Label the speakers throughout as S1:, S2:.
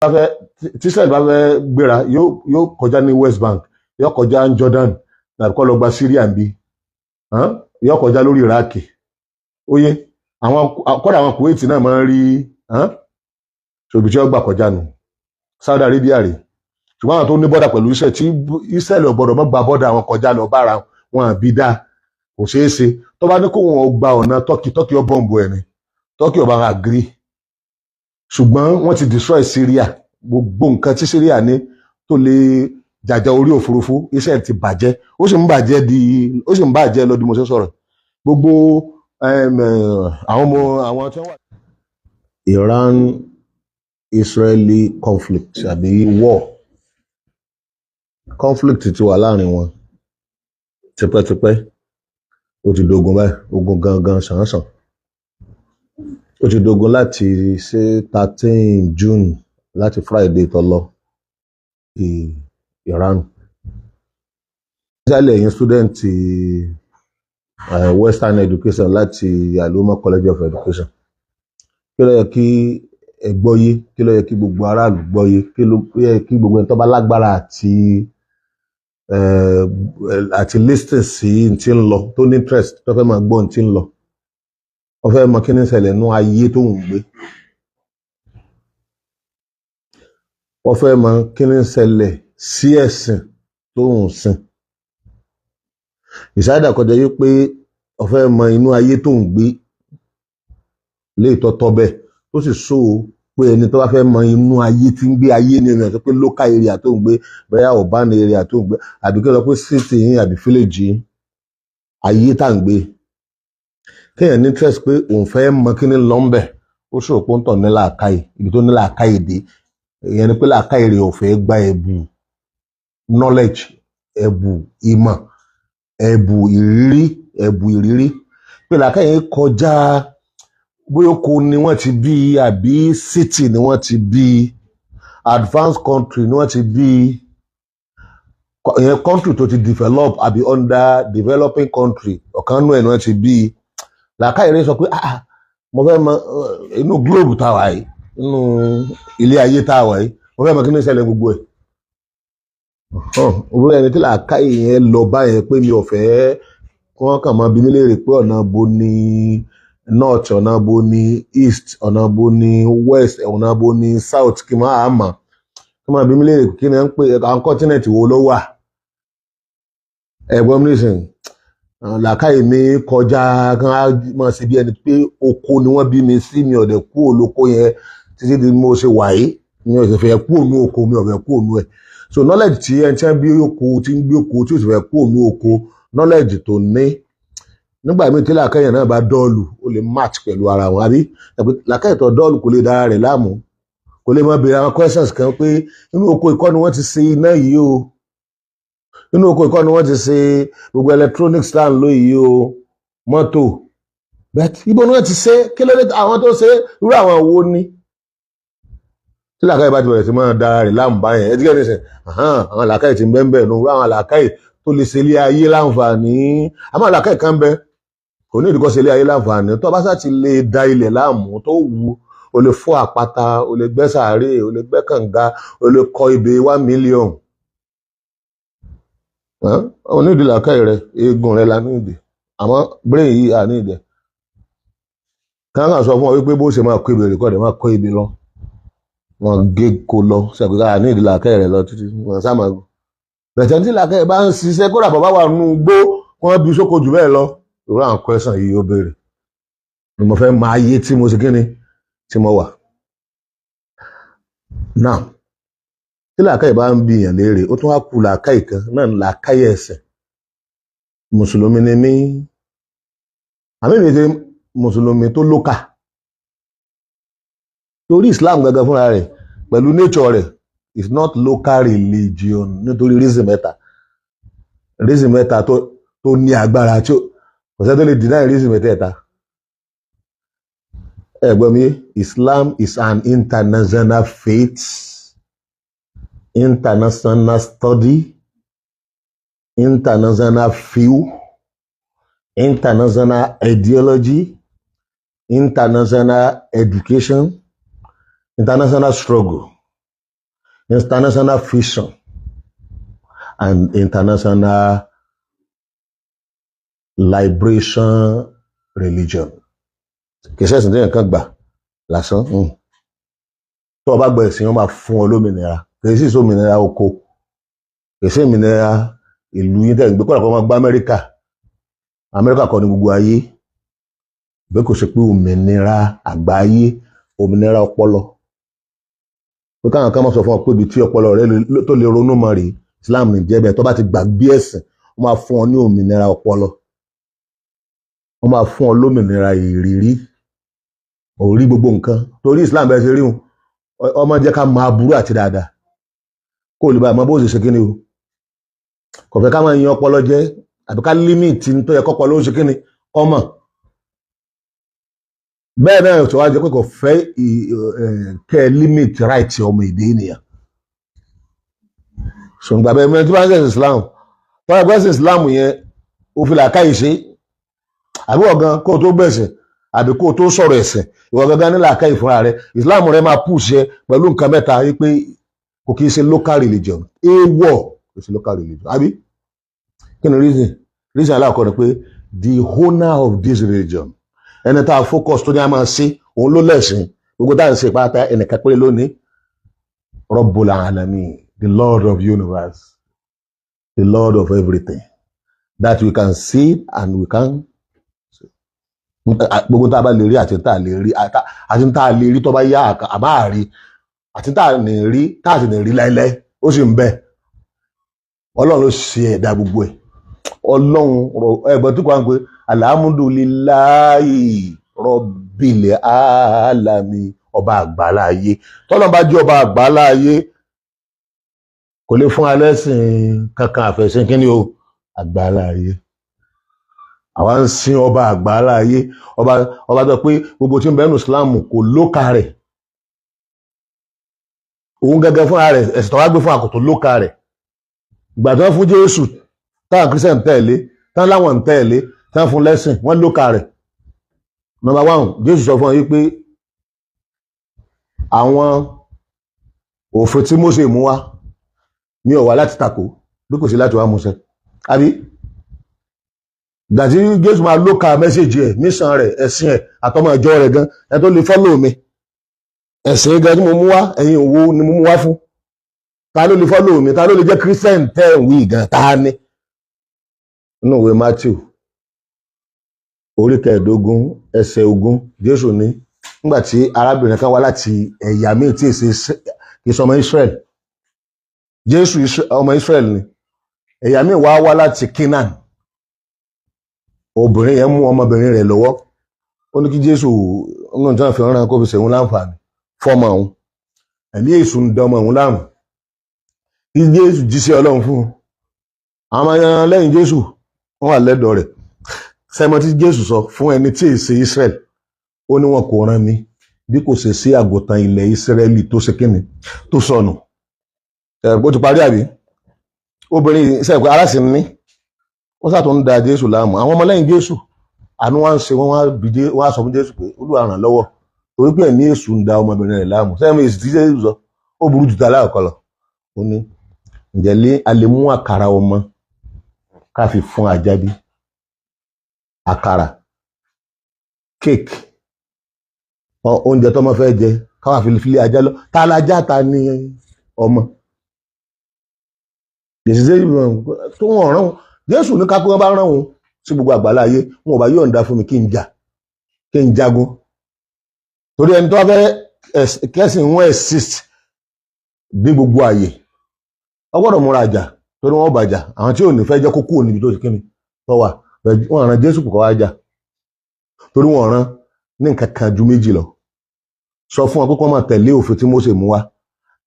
S1: Bá fẹ́, tí Israel bá fẹ́ gbéra, yóò kọjá ní West Bank, yóò kọjá ní Jordan, tàbí kó lọ gba Syria ń bí, yóò kọjá lórí Iraq. Ó yé àwọn kọ́dà, àwọn Kuwait náà máa ń rí ṣòbí tí wọ́n gbà kọjá nù. Saudi Arabia rè, ṣùgbọ́n àwọn tó ní border pẹ̀lú Israel, tí Israel ò gbọ́dọ̀ má gba border àwọn kọjá lọ bára wọn àbí dá, kò ṣeé ṣe. Tó bá ní kó wọn gba ọ̀nà Turkey, Turkey ó bomb ẹ̀ ni. Turkey ọba agree, ṣùgbọ́n wọ́n ti destroy Syria. Gbogbo nǹkan tí Syria ní tó lè jàjà orí òfurufú, Israel ti bàjẹ́, ó sì ń bàjẹ́ di, ó sì ń bàjẹ́ lọ di mo ṣe sọ̀rọ̀. Gbogbo àwọn ọmọ àwọn tí wọ́n wà. Iran Israeli conflict àbí war, conflict ti wà láàrin wọn tipẹ́tipẹ́. Ó ti dogun báyìí, ogun gangan sàn-án. Ó ti dogun láti ṣe 13 June, láti Friday tó lọ. Iran, especially ẹ̀yin student Western education láti Aluma College of Education, kí ló yẹ kí ẹ gbọ́yé? Kí ló yẹ kí gbogbo aráàlú gbọ́yé? Kí ló yẹ kí gbogbo ẹni tó bá lágbára àti listen sí n tí ń lọ, tó ní interest, tó fẹ́ máa gbọ́ n tí ń lọ, wọ́n fẹ́ mọ kí ní ṣẹlẹ̀ nú ayé tó ń gbé, wọ́n fẹ́ mọ kí ní ṣẹlẹ̀ sí ẹ̀sìn tó ń sìn, ìsáyédà kọjá yìí pé wọ́n fẹ́ mọ inú ayé tó ń gbé léè tọ́tọ́ bẹ́ẹ̀, tó sì so pé ẹni tó bá fẹ́ mọ inú ayé tí ń gbé, ayé ní ẹ̀rọ pé local area tó ń gbé, bóyá urban area tó ń gbé, àbí kí ló pé city yín àbí village yín, ayé tá ń gbé, kéèyàn ní interest pé òun fẹ́ mọ kí ni lọ ń bẹ̀, ó ṣòro pé ó ń tọ̀ ní làákàyè. Ibi tó ní làákàyè dé, ìyẹn ni pé làákàyè rẹ̀ ò fẹ́ gba ẹ̀bù knowledge, ẹ̀bù ìmọ̀, ẹ̀bù ìrírí, ẹ̀bù ìrírí, pé làákàyè kọjá bóyá oko ni wọ́n ti bí, àbí city ni wọ́n ti bí, advanced country ni wọ́n ti bí, ìyẹn country tó ti develop àbí under developing country, ọ̀kan nú ẹ̀ ni wọ́n ti bí. Làákàyè rẹ̀ sọ pé, "Ah, mo fẹ́ mọ inú globe tá a wà yìí, inú ilé ayé tá a wà yìí, mo fẹ́ mọ kí ni ìṣẹ̀lẹ̀ gbogbo ẹ̀." Òwúrọ̀ ẹni tí làákàyè yẹn lọ báyẹn pé mi ò fẹ́ kí wọ́n kàn máa bi mí léèrè pé ọ̀nà bo ni north, ọ̀nà bo ni east, ọ̀nà bo ni west, ọ̀nà bo ni south, kí n máa mọ̀, kí wọ́n máa bi mí léèrè kí ni wọ́n ń pè àwọn continent wo ló wà. Ẹ̀gbọ́n mi nìsín, làákàyè mi kọjá kán á máa ṣe bí ẹni pé oko ni wọ́n bí mi sí, mi ò dẹ̀ kú olóko yẹn títí di mo ṣe wà yìí, mi ò sì fẹ́ kú ònú oko, mi ò fẹ́ kú ònú ẹ̀. So knowledge tí ẹni tí wọ́n bí oko, tí ń gbé oko, tí ò sì fẹ́ kú ònú oko, knowledge tó ní nígbà míì tí làákàyè náà bá dull, ó lè match pẹ̀lú ara wọn, àbí làákàyè tó dull kò lè dára rẹ̀ láàmú, kò lè máa béèrè àwọn questions kan pé inú oko ìkọ́ ni wọ́n ti ṣe iná yìí o, inú oko ìkọ́ ni wọ́n ti ṣe gbogbo electronics tá à ń lò yìí o, mọ́tò bẹ́ẹ̀, ibo ni wọ́n ti ṣe? Kí ló dé àwọn tó ṣe? Irú àwọn wo ni? Tí làákàyè bá ti bẹ̀rẹ̀ sí máa dára rẹ̀ láàmú báyẹn, ẹ ti kẹ́ ẹ̀ nísìn, àwọn làákàyè ti ń bẹ́ẹ̀ bẹ́ẹ̀ nù, irú àwọn làákàyè tó lè ṣe ilé ayé láǹfààní. Àmọ́ làákàyè kan bẹ, kò ní ìdíkọ́ ṣe ilé ayé láǹfààní. Tó bá sá ti lè da ilẹ̀ láàmú tó wù, o lè fọ́ àpáta, o lè gbẹ́ sàárè, o lè gbẹ́ kànga, o lè kọ́ ibè 1 million. O ní ìdí làákàyè rẹ, eegun rẹ la ní ìdí, àmọ́ brain yìí à ní ìdí kàn sọ fún ọ wípé bó ṣe máa kó ebè rẹ̀ kọ́ ẹ̀ máa kó ebè lọ, wọn gé ko lọ ṣàpèká à ní ìdí làákàyè rẹ lọ títí wọn sá máa bẹ̀tẹ̀ tí làákàyè bá ń ṣiṣẹ́, kódà bàbá wà nù gbó, wọn bí sóko jù bẹ́ẹ̀ lọ, ìwúrọ̀ àwọn question yìí ó béèrè ni mo fẹ́ máa yé tí mo ṣe kíni tí mo wà now. Tí làákàyè bá ń bi èèyàn léèrè, ó tún wá kú làákàyè kan náà ní làákàyè ẹ̀sìn. Mùsùlùmí ni mí, àmì mi ṣe mùsùlùmí tó lókà, torí Islam gangan fúnra rẹ̀ pẹ̀lú nature rẹ̀ is not local religion, nítorí reason mẹ́ta, reason mẹ́ta tó ní agbára tí kò sẹ́ni tó lè deny reason mẹ́tẹ̀ẹ̀ta. Ẹ gbọ́ mi, Islam is an international faith, international study, international view, international ideology, international education, international struggle. International vision and international liberation religion. Kì í ṣẹ̀sìn tí nǹkan gbà lásán. Tó o bá gba ẹ̀sìn, wọn máa fún ọ lómìnira. Kì í sì sí òmìnira oko, kì í sí òmìnira ìlú yín tẹ̀ ń gbé. Kọ́nà kó máa gbá Amẹ́ríkà, Amẹ́ríkà kọ́ ni gbogbo ayé. Bí kò ṣe pé òmìnira àgbáyé, òmìnira ọpọlọ, pé káwọn kan máa sọ fún ọ pé ibi tí ọpọlọ rẹ tó lè ronú mọ́ rèé. Islam ní jẹ́ bẹ́ẹ̀. Tó bá ti gbàgbé ẹ̀sìn, wọ́n máa fún ọ ní òmìnira ọpọlọ, wọ́n máa fún ọ lómìnira ìrírí, òrí gbogbo nǹkan. Torí Islam bẹ́ẹ̀ ṣe rí wọn, ọmọ jẹ́ ká máa burú àti dáadáa, kó o lè bá a mọ bó ṣe ṣe kíni o. Kò fẹ́ ká máa yan ọpọlọ jẹ́ àbí ká limit tó yẹ kọ́pọlọ ó ṣe kíni kọ́mọ̀. Bẹ́ẹ̀ náà tó wá jẹ́ pé kò fẹ́ kẹ́ ẹ limit right ọmọ èdè ènìyàn. Ṣùgbọ́n bẹ́ẹ̀ mẹ́rin tí wọ́n ń ṣe Islam, tó wọ́n gbẹ́sìn Islam yẹn, ó fi làákàyè ṣe, àbí wọ́n gan kó o tó gbẹ̀sìn àbí kó o tó sọ̀rọ̀ ẹ̀sìn, ìwọ gangan ní làákàyè fúnra rẹ. Islam rẹ máa push ẹ pẹ̀lú nǹkan mẹ́ta wípé kò kì í ṣe local religion. Èèwọ̀, kò ṣe local religion. Àbí kí ni reason? Reason aláàkọ́ ni pé the owner of this religion, ẹni tá a focus tó ní a máa ṣe, òun ló lẹ̀sìn. Gbogbo tá à ń ṣe pátá, ẹnìkan péré lónìí, Rabbul Alamin, the Lord of universe, the Lord of everything that we can see and we can see. Gbogbo tá a bá lè rí àti tá a lè rí, àti tá a lè rí tó bá yá àbá àrí, àti tá a lè rí tá a sì lè rí láéláé, ó sì ń bẹ. Ọlọ́run ló ṣe ẹ̀dá gbogbo ẹ̀. Ọlọ́run ẹ̀gbọ́n tó kọ́ àwọn pé alhamdulillahi rabbil alamin, ọba àgbáláyé. Tọ́lọ́run bá jẹ́ ọba àgbáláyé, kò lè fún alẹ́sìn kankan àfẹ̀sìn kí ni o, àgbáláyé. Àwa ń sin ọba àgbáláyé, ọba tó pé gbogbo tí ń bẹ nínú Islam kò lóka rẹ̀. Òun gẹ́gẹ́ fúnra rẹ̀, ẹ̀sìn tó wá gbé fún àkótó lóka rẹ̀. Ìgbà tó fún Jésù, táwọn Christian tẹ̀lé, táwọn láwọn ń tẹ̀lé, táwọn fún lẹ́sìn, wọ́n lóka rẹ̀. Number one, Jésù sọ fún ọ yìí pé àwọn òfin tí Mósè mú wá mi ò wá láti takò, bí kò sí láti wá múṣẹ. Àbí gbàtí Jésù máa lóka message ẹ̀, mission rẹ̀, ẹ̀sìn ẹ̀, àtọmọ ìjọ rẹ̀ gan, ẹ tó lè follow mi, ẹ̀sìn gan tí mo mú wá, ẹ̀yin òwò ni mo mú wá fún, ta ló lè follow mi? Ta ló lè jẹ́ Christian tẹ́ ẹ̀ wí gan? Ta ni? Nínú ìwé Matthew orí 15 ẹsẹ̀ 20, Jésù ní nígbà tí arábìnrin kan wá láti ẹ̀yà míì tí èsì kì í sọmọ Israel. Jésù ọmọ Israel ni, ẹ̀yà míì wá wá láti Canaan. Obìnrin yẹn mú ọmọbìnrin rẹ̀ lọ́wọ́. Ó ní kí Jésù nínú tí wọ́n fi rán kó fi ṣèwọ́n láǹfààní fọ́mọ òun, ẹ̀mí èṣù ń dán ọmọ òun láàmú, kí Jésù jíṣẹ́ Ọlọ́run fún un. Àwọn ọmọ lẹ́yìn Jésù wọ́n wà lẹ́dọ̀ rẹ̀. Sẹ́mọ́ tí Jésù sọ fún ẹni tí èsè Israel? Ó ní wọn kò rán mi bí kò ṣe sí àgùntàn ilẹ̀ Israẹli tó ṣe kíni, tó sọnù. Ẹ̀ bó ti parí. Àbí obìnrin sẹ́yìn pé aláṣẹ ní ó sàtún ń da Jésù láàmú. Àwọn ọmọlẹ́yìn Jésù, àánú wá ń ṣe wọ́n, wá sọ fún Jésù pé, "Olúwa, ràn lọ́wọ́, torí pé ẹ̀mí èṣù ń da ọmọbìnrin rẹ̀ láàmú." Sẹ́yìn èsì tí Jésù sọ, ó burú jù tálá ọ̀kọ́ lọ. Ó ní, "Ǹjẹ́ lé a lè mú àkàrà ọmọ ká fi fún ajá bí?" Àkàrà, cake, oúnjẹ tọ́mọ fẹ́ jẹ, káwá fi lé ajá lọ. Ta lajá? Ta ni ọmọ? Jésù tó wọn rán wọn. Jésù ní kápẹ́ wọn bá rán wọn sí gbogbo àgbàlá ayé, wọn ò bá yọ̀ǹda fún mi kí n jà, kí n jagun, torí ẹni tó bá fẹ́ kẹ́sìn wọn exist ní gbogbo àyè, wọ́n gbọ́dọ̀ múra jà, torí wọ́n bàjà. Àwọn tí ò ní fẹ́ jẹ́ kó kúrò níbi tó ti kíni tó wà, wọ́n rán Jésù kò wá jà, torí wọ́n rán ní nǹkan kan ju méjì lọ: sọ fún wọn pé kí wọ́n máa tẹ̀lé òfin tí Mósè mú wá,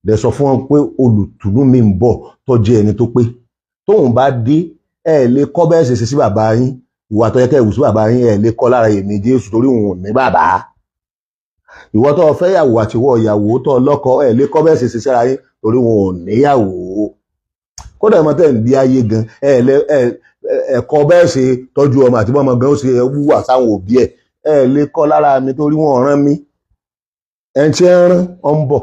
S1: dẹ̀ sọ fún wọn pé olùtùnú mi ń bọ̀ tó jẹ́ ẹni tó pé. Tóun bá dé, ẹ lè kọ́ bẹ́ẹ̀ ṣe ṣe sí bàbá yín, ìwà tó yẹ kẹ́ ẹ wù sí bàbá yín, ẹ lè kọ́ lára èmi Jésù, torí òun ò ní bàbá. Ìwọ tó fẹ́ yàwó àti ìwọ ìyàwó tó lọ́kọ, ẹ lè kọ́ bẹ́ẹ̀ ṣe ṣe síra yín, torí òun ò níyàwó. Kódà ọmọ tẹ̀ ń bí ayé gan, ẹ lè ẹ̀kọ́ bẹ́ẹ̀ ṣe tọ́jú ọmọ àti bọ́mọ gan ó ṣe wúwà sáwọn òbí ẹ̀, ẹ lè kọ́ lára mi, torí wọn rán mi. Ẹni tí ń rán ọ ń bọ̀.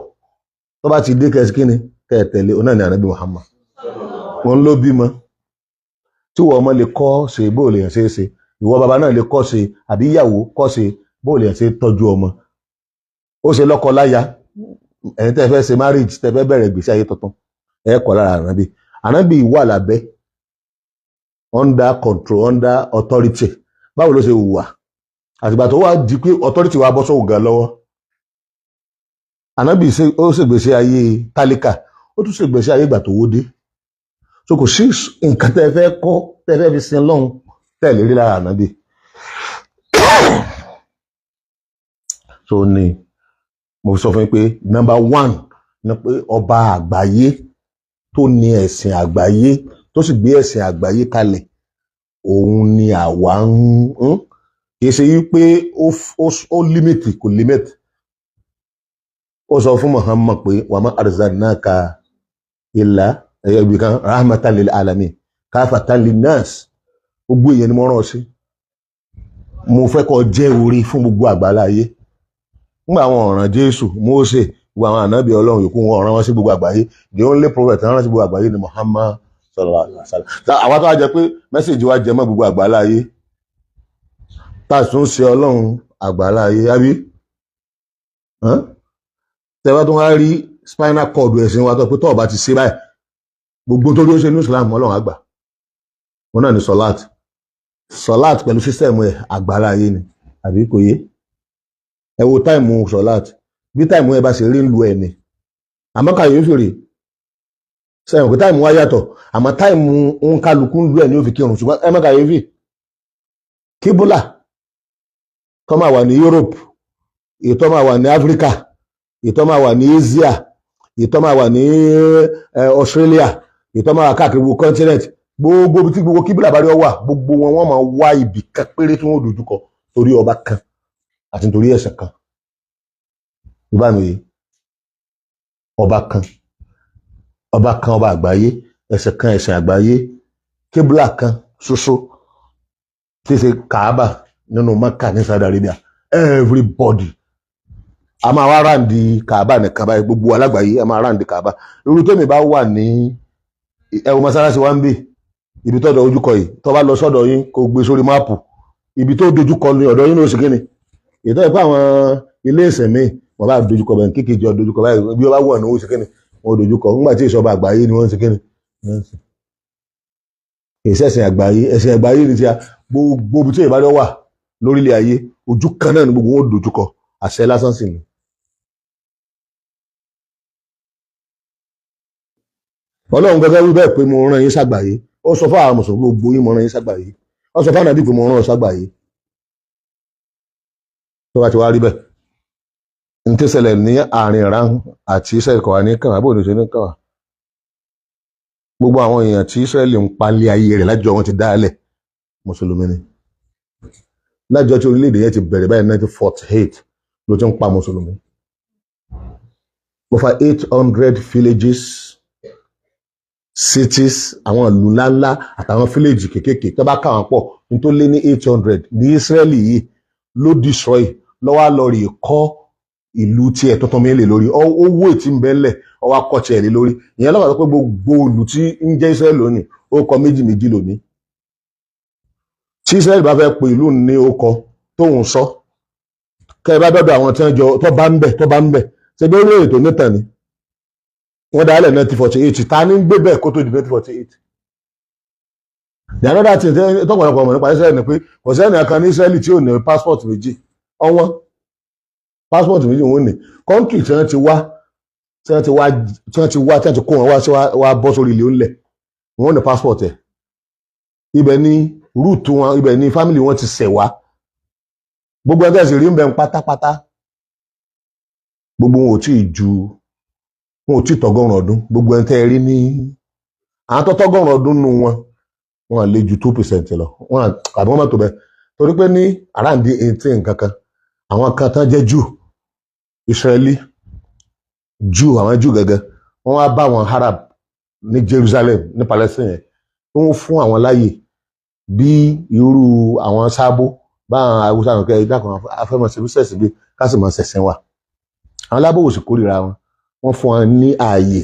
S1: Tó bá ti dé, kẹsí kíni kẹ́ ẹ tẹ̀lé òun náà ní ànábì Muhammad. Wọn ló bímọ tí wọ́n ọmọ lè kọ́ ṣe bó lè yàn ṣe é ṣe, ìwọ bàbá náà lè kọ́ ṣe àbí ìyàwó kọ́ ṣe bó lè yàn ṣe tọ́jú ọmọ. Ó ṣe lọ́kọ láya, ẹ̀yin tẹ́ fẹ́ ṣe marriage, tẹ́ fẹ́ bẹ̀rẹ̀ ìgbésí ayé tuntun, ẹ kọ́ lára ànábì. Ànábì wà lábẹ́, under control, under authority. Báwo ló ṣe hùwà àtìgbà tó wá di pé authority wa bọ́ sóhùn gan lọ́wọ́? Ànábì ó ṣègbésí ayé tálíkà, ó tún ṣègbésí ayé ìgbà tó wó dé. So kò sí nǹkan tẹ́ fẹ́ kọ́, tẹ́ fẹ́ fi sin lọ́hùn, tẹ́ lè rí lára ànábì. So ni mo sọ fún yín pé number one ni pé ọba àgbáyé tó ní ẹ̀sìn àgbáyé, tó sì gbé ẹ̀sìn àgbáyé kalẹ̀, òun ni àwa ń kì í ṣe yí pé ó limit, kò limit. Ó sọ fún Muhammad pé wa ma arsalnaka illa ẹ̀yẹ ibi kan rahmatan lil alamin kafatan linnas. Gbogbo èèyàn ni mo rán ọ sí, mo fẹ́ kó jẹ́ orí fún gbogbo àgbáláyé. Nígbà àwọn ọ̀ràn Jésù, Mósè, gbogbo àwọn ànábì Ọlọ́run yòókù, wọn ọ̀ràn wọn sí gbogbo àgbáyé. The only prophet rán sí gbogbo àgbáyé ni Muhammad sallallahu alaihi wasallam. Àwa tó wá jẹ pé message wa jẹ mọ́ gbogbo àgbáláyé, tá a tún ṣe Ọlọ́run àgbáláyé, àbí tẹ́ bá tún wá rí spinal cord ẹ̀sìn wa tó pé tọ́ọ̀ bá ti ṣe báyìí, gbogbo tó ló ń ṣe ní Islam Ọlọ́run àgbà wọn náà ní sọláàt. Sọláàt pẹ̀lú system ẹ̀ àgbáláyé ni, àbí kò yé? Ẹ wo time sọláàt, bí time ẹ bá ṣe rí ń lu ẹ̀ ni. Àmọ́ kàyéfì rè sẹ́yìn pé time wa yàtọ̀, àmọ́ time ń kálukú ń lu ẹ̀ ní ó fi kírun. Ṣùgbọ́n ẹ má kàyéfì, kíbúlà tó máa wà ní Europe, ètò máa wà ní Africa, ètò máa wà ní Asia, ètò máa wà ní Australia, ètò máa wà káàkiri gbogbo continent, gbogbo ibi tí gbogbo kíbúlà bá rí ọ wà, gbogbo wọn wọ́n máa wá ibì kan péré tí wọ́n dojúkọ torí ọba kan àti nítorí ẹ̀sìn kan. Ìbá mi yìí, ọba kan, ọba kan, ọba àgbáyé, ẹ̀sìn kan, ẹ̀sìn àgbáyé, kíbúlà kan ṣoṣo tí í ṣe Kaaba nínú Mecca ní Saudi Arabia. Everybody a máa wá round Kaaba nìkan báyìí, gbogbo alágbàáyé a máa round Kaaba. Irú tèmi bá wà ní ẹwọ mọ́sálásí wa ń bì, ibi tó dọ̀ ojúkọ yìí, tó bá lọ sọ́dọ̀ yín kó gbé sórí map, ibi tó dojúkọ ní ọ̀dọ̀ yín ló sì kíni ètò ìpá àwọn ilé ìsìn míì wọ́n bá dojúkọ bẹ́ẹ̀ kékeré jọ dojúkọ báyìí, bí wọ́n bá wọ̀ ní wọ́n sì kíni wọ́n dojúkọ. Nígbà tí ìṣọba àgbáyé ni wọ́n sì kíni ìṣẹ̀sìn àgbáyé, ẹ̀sìn àgbáyé ni ti a gbogbo ibi tí ìbádọ́ wà lórílẹ̀ ayé, ojú kan náà ni gbogbo wọn dojúkọ, àṣẹ lásán sì ni. Ọlọ́run gẹ́gẹ́ wí bẹ́ẹ̀ pé mo rán yín ságbàáyé. Ó sọ fún àwọn mùsùlùmí gbogbo yín, mo rán yín ságbàáyé. Ó sọ fún ànábì pé mo rán ọ ságbàáyé. Tó bá ti wá rí bẹ́ẹ̀, n tí ṣẹlẹ̀ ní àárín Iran àti Israel kọ̀wá ní kàwá, bóun ní ṣe ní kàwá. Gbogbo àwọn èèyàn tí Israel ń palẹ̀ ayé rẹ̀ lájọ wọn ti dálẹ̀, mùsùlùmí ni. Lájọ tí orílẹ̀-èdè yẹn ti bẹ̀rẹ̀ báyìí 1948 ló ti ń pa mùsùlùmí. Over 800 villages, cities, àwọn ìlú ńláńlá àtàwọn village kéékèèké tó bá káwọn pọ̀ ní tó lé ní 800 ní Israeli yìí ló destroy, lọ́wọ́ lọ rè kọ́ ìlú tiẹ̀ tuntun mi lè lórí owó ètí ń bẹ́ńlẹ̀, ọwọ́ akọ́ tiẹ̀ lé lórí. Ìyẹn lọ́wọ́ sọ pé gbogbo ìlú tí ń jẹ́ Israeli lónìí ó kọ méjì méjì lónìí. Tí Israeli bá fẹ́ pe ìlú ní ó kọ tóun sọ kẹ́ ẹ bá dọ́dọ̀ àwọn tí wọ́n jọ tó bá ń bẹ̀ tó bá ń bẹ̀ ṣe bí orílẹ̀ èdè tó nítàn ni wọ́n dá lẹ̀ 1948, ta ní gbé bẹ́ẹ̀ kó tó di 1948. The another thing tọ́pọ̀lọpọ̀ mọ̀ nípa Israel ni pé kò sẹ́ni kan ní Israeli tí ò ní passport méjì, ọ̀wọ́n passport méjì wọ́n ní. Country tí wọ́n ti wá tí wọ́n ti wá tí wọ́n ti wá tí wọ́n ti kó wọn wá sí wá bọ́ sórí ilé ńlẹ̀, wọ́n ní passport ẹ̀. Ibẹ̀ ni root wọn, ibẹ̀ ni family wọn ti ṣẹ̀ wá. Gbogbo ẹgbẹ́ sì rí ń bẹ̀ ń pátápátá, gbogbo wọn ò tí ì ju, wọn ò tí ì tọgọ́rùn ọdún. Gbogbo ẹni tẹ́ ẹ rí ní àwọn tó tọgọ́rùn ọdún nù wọn, wọn lè ju 2% lọ, wọn àbí wọn mọ̀ tó bẹ́ẹ̀, torí pé ní around 18 kankan àwọn kan tán jẹ́ Jew, Israeli Jew, àwọn Jew gẹ́gẹ́ wọ́n wá bá àwọn Arab ní Jerusalem ní Palestine yẹn, wọ́n fún àwọn láàyè bí irú àwọn sábó báwọn Haúsá nǹkan ẹ̀dá kan afẹ́mọ̀ṣẹ́ bísẹ̀sì bí kásìmọ̀ ṣẹ̀ṣẹ̀ wà. Àwọn alábòwò sì kórìíra wọn, wọ́n fún wọn ní ààyè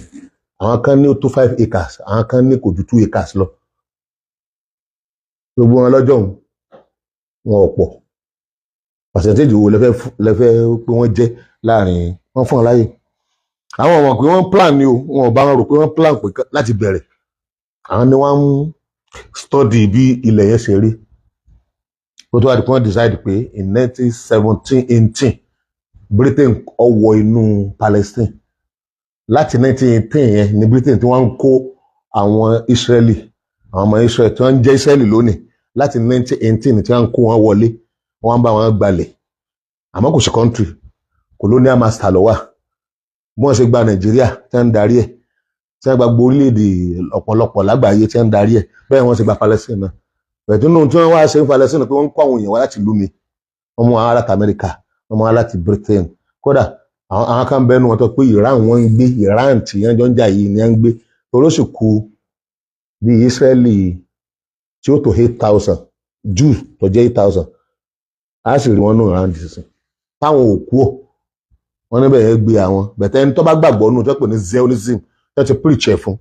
S1: Àwọn kan ní ó tó 5 acres, àwọn kan ní kò ju 2 acres lọ. Gbogbo wọn lọ́jọ́ òun, wọn ò pọ̀. Percentage wo lẹ́fẹ́ pé wọ́n jẹ́ láàrin wọ́n fún wọn láyè? Àwọn ọmọ pé wọ́n plan ni o, wọn ò bá wọn rò pé wọ́n plan pé láti bẹ̀rẹ̀. Àwọn ni wọ́n ń study bí ilẹ̀ yẹn ṣe rí, kó tó wá di pé wọ́n decide pé in 1917-18 Britain ó wọ inú Palestine. Láti 1918 yẹn ní Britain tí wọ́n ń kó àwọn Israeli, àwọn ọmọ Israel tí wọ́n ń jẹ́ Israeli lónìí. Láti 1918 tí wọ́n ń kó wọn wọlé, wọ́n ń bá wọn gbalẹ̀, àmọ́ kò sí country, colonial master ló wà. Bí wọ́n ṣe gba Nàìjíríà tí wọ́n ń darí ẹ̀, tí wọ́n gba gbogbo orílẹ̀-èdè ọ̀pọ̀lọpọ̀ lágbàáyé tí wọ́n ń darí ẹ̀, bẹ́ẹ̀ wọ́n ṣe gba Palestine náà. Bẹ̀ẹ̀ tí nínú tí wọ́n wá ṣe ń Palestine pé wọ́n ń kó àwọn èèyàn wá láti ìlú mi, wọ́n mú àwọn láti Amẹ́ríkà, wọ́n mú àwọn láti Britain. Kódà àwọn kan bẹ́ẹ̀ nu wọn tó pé Iran wọ́n ń gbé, Iran tí wọ́n jọ ń jà yìí ni wọ́n ń gbé, torí ó sì kú bí Israeli tí ó tó 8,000 Jew tó jẹ́ 8,000, á sì rí wọn nù Iran sísìn táwọn ò kú ò. Wọ́n níbẹ̀ yẹn gbé àwọn bẹ̀tẹ̀. Ẹni tó bá gbàgbọ́ nù tó pè ní Zionism, tó ti preach ẹ̀ fún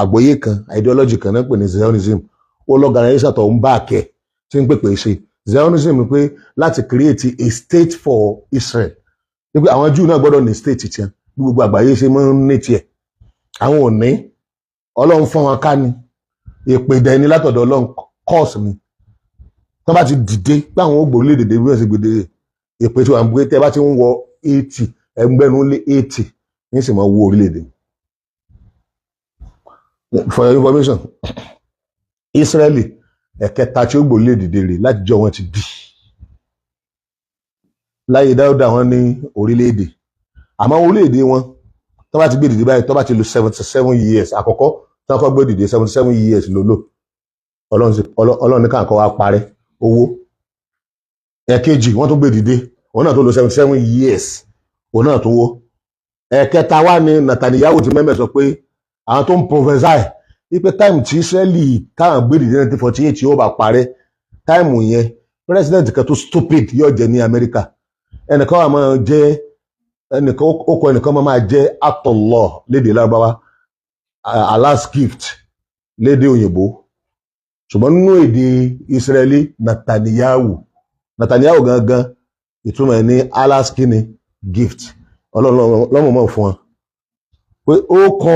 S1: àgbọ́yé kan, ideology kan náà pè ní Zionism, ó lọ́gànáyéṣà tó ń bá àkẹ́ tí ń pèpè ṣe Zionism pé láti create a state for Israel, wípé àwọn Jew náà gbọ́dọ̀ ní state tiẹ̀ bí gbogbo àgbáyé ṣe máa ń ní tiẹ̀. Àwọn ò ní. Ọlọ́run fún wọn ká ní èpè dẹni látọ̀dọ̀ Ọlọ́run, curse ni. Tó bá ti dìde pé àwọn ògbó orílẹ̀-èdè bí wọ́n ṣe gbèdé èpè tí wọ́n ń gbé, tẹ́ bá ti ń wọ 80, ẹgbẹ́nu lé 80 ní sì máa wó orílẹ̀-èdè. For your information, Israeli ẹ̀kẹta tí ó gbò orílẹ̀-èdè rè láti jọ wọn ti di láyé Dáúdà. Wọn ní orílẹ̀-èdè, àmọ́ orílẹ̀-èdè wọn tó bá ti gbé dìde báyìí, tó bá ti lò 77 years, àkọ́kọ́ tí wọ́n kọ́ gbé dìde, 77 years ló lò. Ọlọ́run ní káàkọ́ wá parẹ́ owó. Ẹ̀kejì wọ́n tó gbé dìde, òun náà tó lò 77 years, òun náà tó wó. Ẹ̀kẹta wá ní Netanyahu ti mẹ́mẹ́ sọ pé àwọn tó ń prophesy wípé time tí Israeli káwọn gbé dìde 1948 yóò bá parẹ́, time yẹn president kan tó stupid yóò jẹ ní Amẹ́ríkà. Ẹnìkan wà máa jẹ́ ẹnìkan, ó kọ ẹnìkan máa jẹ́ Atọ̀lọ́ lédè Lárúbáwá, Allah's gift lédè òyìnbó, ṣùgbọ́n nínú èdè Israeli, Netanyahu. Netanyahu gangan, ìtumọ̀ ẹ̀ ní Allah's kini gift. Ọlọ́run lọ́mọ mọ̀ fún wọn pé ó kọ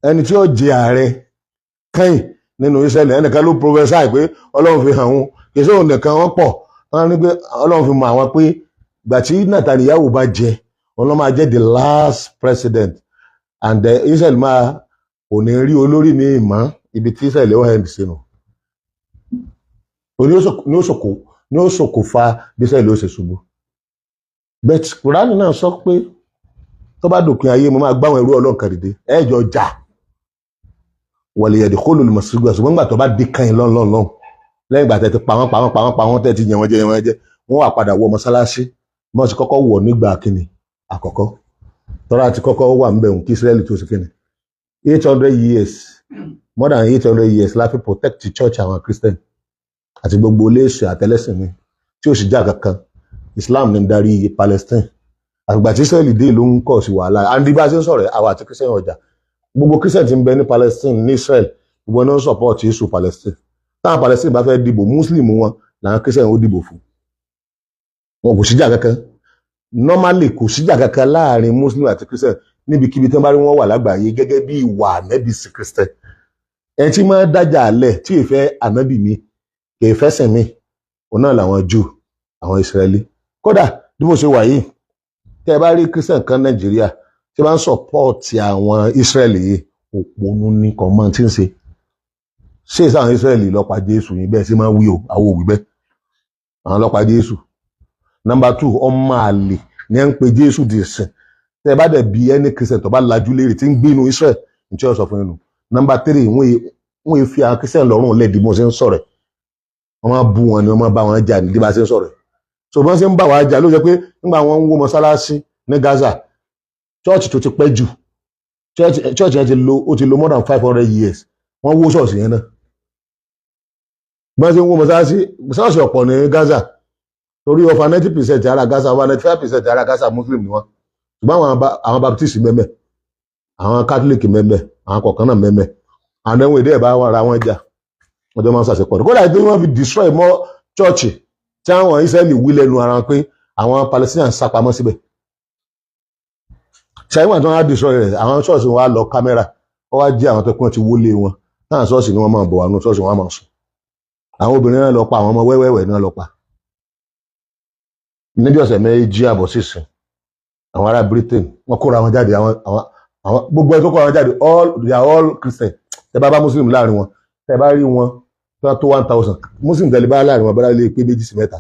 S1: ẹni tí ó jẹ ààrẹ kẹ́yìn nínú Israeli. Ẹnìkan ló prophesy pé Ọlọ́run fi hàn wọn, kì í ṣe òun nìkan, wọ́n pọ̀. Wọ́n ní pé Ọlọ́run fi mọ̀ àwọn pé ìgbà tí Netanyahu bá jẹ, òun ló máa jẹ́ the last president and Israel máa kò ní rí olórí ní ìmọ̀ ibi tí Israel ó hẹ́ndì sínú ní ó ṣokùnfà bí Israel ó ṣe ṣubú. But Kùránì náà sọ pé tó bá dòpin ayé, mo máa gbáwọn ẹrú Ọlọ́run kan dìde, ẹ̀jọ̀ jà wọlé ẹ̀dẹ̀ kó lòlùmọ̀ sí gbà. Ṣùgbọ́n nígbà tó bá dé kan yín lọ́nlọ́nlọ́n, lẹ́yìn ìgbà tẹ́ ti pa wọ́n, pa wọ́n, pa wọ́n, pa wọ́n, tẹ́ ti yẹn wọ́n jẹ, yẹn wọ́n jẹ, wọ́n wà padà wọ mọ́sálásí mọ́ sí kọ́kọ́ wọ̀ nígbà kínní àkọ́kọ́ tọ́ra àti kọ́kọ́ wà ń bẹ̀rù kí Israẹli tó ṣe kínní. 800 years, more than 800 years la fi protect the church àwọn Christian àti gbogbo iléeṣẹ́ àtẹlẹsìn mi tí ó sì já kankan. Islam ní ń darí Palestine. Àgbà tí Israẹli dé ló ń kọ̀ sí wàhálà. And bí a ṣe ń sọ̀rọ̀, àwọn àti Christian ọjà, gbogbo Christian tí ń bẹ ní Palestine, ní Israel, gbogbo náà ń support issue Palestine. Táwọn Palestine bá fẹ́ dìbò, Muslim wọn làwọn Christian ó dìbò fún wọn. Kò síjà kankan normally, kò síjà kankan láàrin Muslim àti Christian níbikíbi tí wọ́n bá rí wọn wà lágbàáyé, gẹ́gẹ́ bí ìwà ànábì sí Christian. Ẹni tí máa dájà alẹ̀ tí ìfẹ́ ànábì mi kì í fẹ́ sìn mí, òun náà làwọn Jew, àwọn Israẹli. Kódà bí mo ṣe wà yìí, tẹ́ ẹ bá rí Christian kan Nàìjíríà tí bá ń support àwọn Israẹli yìí, òpònú ní kàn máa ti ń ṣe. Ṣé ìsáwọn Israẹli lọ́pàá Jésù yìí bẹ́ẹ̀ sí máa wí o? Àwọn òwì bẹ́ẹ̀, àwọn lọ́pàá Jésù. Number two, ọmọ àlè ní ẹ ń pe Jésù di sìn. Tẹ́ ẹ bá dẹ̀ bí ẹni Christian tó bá lajú léèrè tí ń gbé inú Israel ní tí ó sọ fún yín nù. Number three, wọ́n yìí fi àwọn Christian lọ́rùn lẹ́ẹ̀dí mo ṣe ń sọ̀rọ̀. Wọ́n máa bú wọn ni, wọ́n máa bá wọn jà ní bí bá ṣe ń sọ̀rọ̀. So bí wọ́n ṣe ń bá wa jà ló jẹ́ pé nígbà wọn ń wó mọ́sálásí ní Gaza, church tó ti pẹ́ jù, church yẹn ti lò, ó ti lò more than 500 years, wọ́n wó ṣọ́ọ̀ṣì yẹn náà. Bí wọ́n ṣe ń wó mọ́sálásí, ṣọ́ọ̀ṣì ọ̀pọ̀ ní Gaza, torí over 90% ara Gaza, over 95% ara Gaza, Muslim ni wọ́n, ṣùgbọ́n àwọn Baptist mẹ́mẹ́. Àwọn Catholic mẹ́mẹ́, àwọn kọ̀ọ̀kan náà mẹ́mẹ́. Àwọn ẹ̀wọ̀n èdè ẹ̀ bá ara wọn jà, wọ́n jọ máa ń ṣàṣepọ̀. Kódà tí wọ́n fi destroy mọ́ church tí àwọn Israeli wí lẹ́nu ara wọn pé àwọn Palestinians sá pamọ́ síbẹ̀. Ṣàyẹ̀wò tí wọ́n á destroy rẹ̀, àwọn ṣọ́ọ̀ṣì wọn á lọ camera, wọ́n wá jí àwọn tó kún ti wọlé wọn náà. Ṣọ́ọ̀ṣì ni wọ́n máa bọ̀ wà nù ṣọ́ọ̀ṣì, wọn á máa sùn. Àwọn obìnrin náà lọ pa, àwọn ọmọ wẹ́wẹ́wẹ́ náà lọ pa. Níbi ọ̀sẹ̀ 2.5 sísìn, àwọn ará Britain, wọ́n kóra wọn jáde. Àwọn gbogbo ẹ̀ tó kóra wọn jáde, all they are all Christian. Tẹ bá bá Muslim láàrin wọn, tẹ bá rí wọn tó 1,000 Muslim, tẹ̀lé bá láàrin wọn bá lè pé méjì sí mẹ́ta.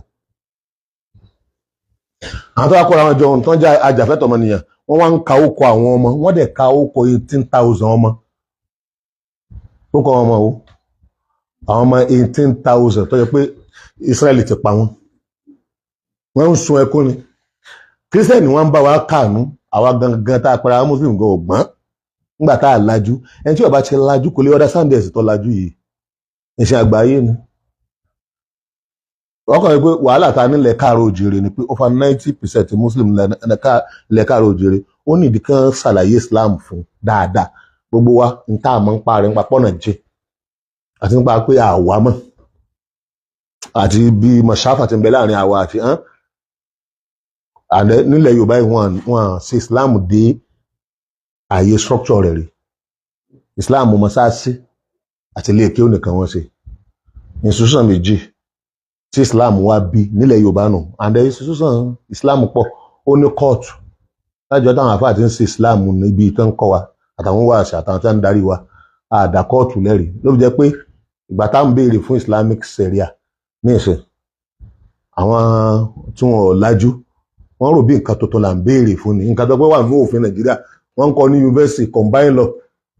S1: Àwọn tó wá kóra wọn jọ tó ń jẹ́ ajàfẹ́tọ̀ọ́ ọmọnìyàn, wọ́n wá ń ka ókọ àwọn ọmọ. Wọ́n dẹ̀ ka ókọ 18,000 ọmọ, ókọ ọmọ o, àwọn ọmọ 18,000 tó yẹ pé Israẹli ti pa wọ́n. Wọ́n ń sun ẹkún ni. Christian wọ́n ń bá wa káànú. Àwa gangan tá a pera Muslim gan ọgbọ́n nígbà tá a lajú. Ẹni tí ó bá ti lajú kò lè understand ẹ̀sìn tó lajú yìí. Ẹ̀sìn àgbáyé ni. Wọ́n kàn wí pé wàhálà ta nílẹ̀ káàró òjìrè ni pé over 90% Muslim ilẹ̀ káàró òjìrè, ó ní ìdí kan ṣàlàyé Islam fún dáadáa. Gbogbo wa ń tá àmọ́ ń pa rẹ̀, ń pa pọ́nà jẹ àti nípa pé àwa mọ̀ àti bí mọ̀ṣáfà ti ń bẹ láàrin àwa àti hàn àdẹ nílẹ̀ Yorùbá yìí. Wọ́n ṣe Islam dé ààyè structure rẹ̀ rí. Islam mọ́sáàsì àti ilé kéwù nìkan wọ́n ṣe, institution méjì tí Islam wá bí nílẹ̀ Yorùbá nù. And the institution Islam pọ̀, ó ní kóòtù lájọ táwọn àfáà ti ń ṣe Islam níbi tó ń kọ́ wa, àtàwọn wáàsí, àtàwọn tí wọ́n ń darí wa. Àdá kóòtù lẹ́rìí ló fi jẹ́ pé ìgbà tá à ń béèrè fún Islamic Sharia ní ìsìn, àwọn tí wọn ò lajú, wọ́n rò bí nǹkan tuntun là ń béèrè fún ni. Nǹkan tó pé wà ní òfin Nàìjíríà, wọ́n ń kọ́ ní yunifásitì, combine law,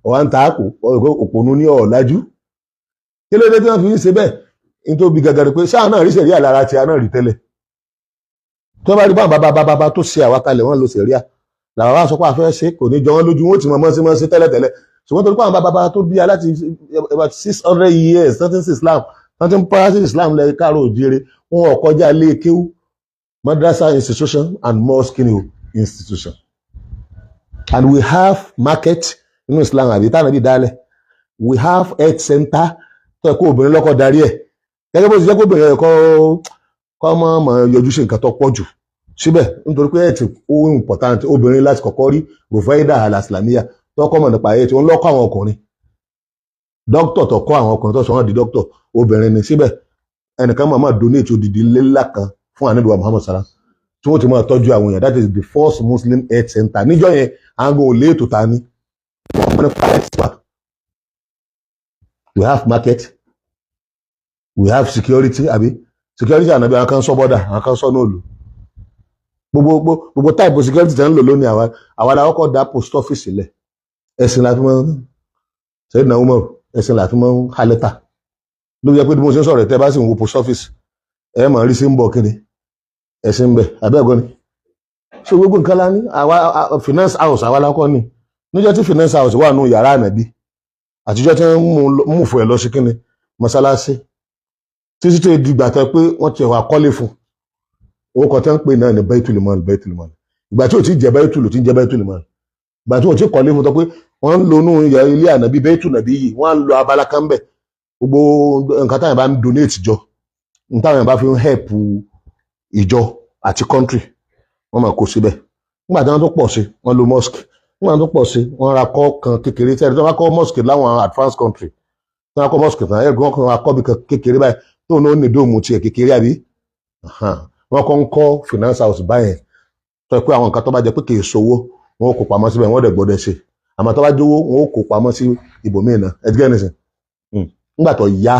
S1: ọ̀wá ń ta àpò òpònú ní ọ̀ọ́lájú. Kí ló dé tí wọ́n fi ń ṣe bẹ́ẹ̀? Nítorí gàgàrì pé sáà náà rí sẹ̀ríà lára tí a náà rí tẹ́lẹ̀. Tó bá rí báwọn bàbá bàbá bá tó ṣe àwákalẹ̀, wọ́n lo sẹ̀ríà làwọn wá sọ pé a fẹ́ ṣe, kò ní jọ wọ́n lójú. Wọn ó ti mọ̀ mọ́sí mọ́sí tẹ́lẹ̀tẹ́lẹ̀, ṣùgbọ́n torí pé àwọn bàbá bàbá tó bí a láti about 600 years something sí Islam, something practice Islam lẹ́yìn káàró òjìire, wọn ò kọjá ilé kéwú, madrasa institution and mosque institution. And we have market nínú Islam àbí táwọn ẹbí dálẹ̀. We have health center tó yẹ kó obìnrin lọ́kọ̀ darí ẹ̀, gẹ́gẹ́ bó ti jẹ́ kó obìnrin ẹ̀kọ́ kọ́ mọ́ mọ́ yọjú sí nǹkan tó pọ̀ jù síbẹ̀, nítorí pé health ó important. Obìnrin láti kọ́kọ́ rí Rufaida Al-Islamiyya tó kọ́ mọ̀ nípa health, ó ń lọ́kọ́ àwọn ọkùnrin. Dókítà tó kọ́ àwọn ọkùnrin, tó sọ wọ́n di dókítà, obìnrin ni. Síbẹ̀ ẹnìkan máa máa donate odidi ńlá kan fún Ànábì wa Muhammad sallam tí wọ́n ti máa tọ́jú àwọn èèyàn. That is the first Muslim health center. Níjọ́ yẹn, àwọn ò lé ètò ta ni wọ́n mọ̀ nípa health wa. We have market, we have security, àbí security ànábì, àwọn kan sọ border, àwọn kan sọ nóòlù, gbogbo gbogbo type of security tí wọ́n ń lò lónìí. Àwa la kọ́kọ́ dá post office sílẹ̀. Ẹ̀sìn la fi mọ́ Sayyidina Umar, ẹ̀sìn la fi mọ́ ha lẹ́tà. Ló fi jẹ́ pé bí mo ṣe ń sọ̀rọ̀, tẹ́ bá sì ń wo post office, ẹ máa rí sí ń bọ̀ kíni ẹ̀sìn ń bẹ abẹ́ẹ̀kọ́ ni. So gbogbo nǹkan la ní. Àwa finance house, àwa la kọ́ ni. Níjọ́ tí finance house wà nù yàrá ànábì, àtijọ́ tí wọ́n mú fún ẹ lọ sí kíni mọ́sálásí, títí tó di ìgbà tó pé wọ́n ti wà kọ́lé fún orúkọ tí wọ́n ń pè náà ní Baitul Mal. Baitul Mal, ìgbà tí ò ti jẹ́ Baitul, tí ń jẹ́ Baitul Mal, ìgbà tí ò ti kọ́lé fún tó pé wọ́n ń lo inú ilé ànábì, Baitul Nàbí yìí, wọ́n á ń lo abala kan bẹ̀. Gbogbo nǹkan táwọn bá ń donate jọ, nǹkan táwọn bá fi ń help ìjọ àti country, wọ́n máa kó síbẹ̀. Nígbà tí wọ́n tó pọ̀ sí, wọ́n lo mosque. Nígbà tó pọ̀ sí, wọ́n ra kọ́ kan kékeré. Tí wọ́n bá kọ́ mosque láwọn advanced country, tí wọ́n kọ́ mosque tán, ẹ̀rọ kan akọ́ bí kan kékeré báyìí tó ní ó ní dome tiẹ̀ kékeré, àbí wọ́n kọ́ ń kọ́ finance house báyẹn, tó yẹ pé àwọn nǹkan tó bá jẹ́ pé kì í sowó, wọn ó kó pamọ́ síbẹ̀, wọ́n dẹ̀ gbọ́dọ̀ ṣe. Àmọ́ tó bá jówó, wọn ó kó pamọ́ sí ibòmíì náà. Ẹ ti gẹ́ nísìn. Nígbà tó yá,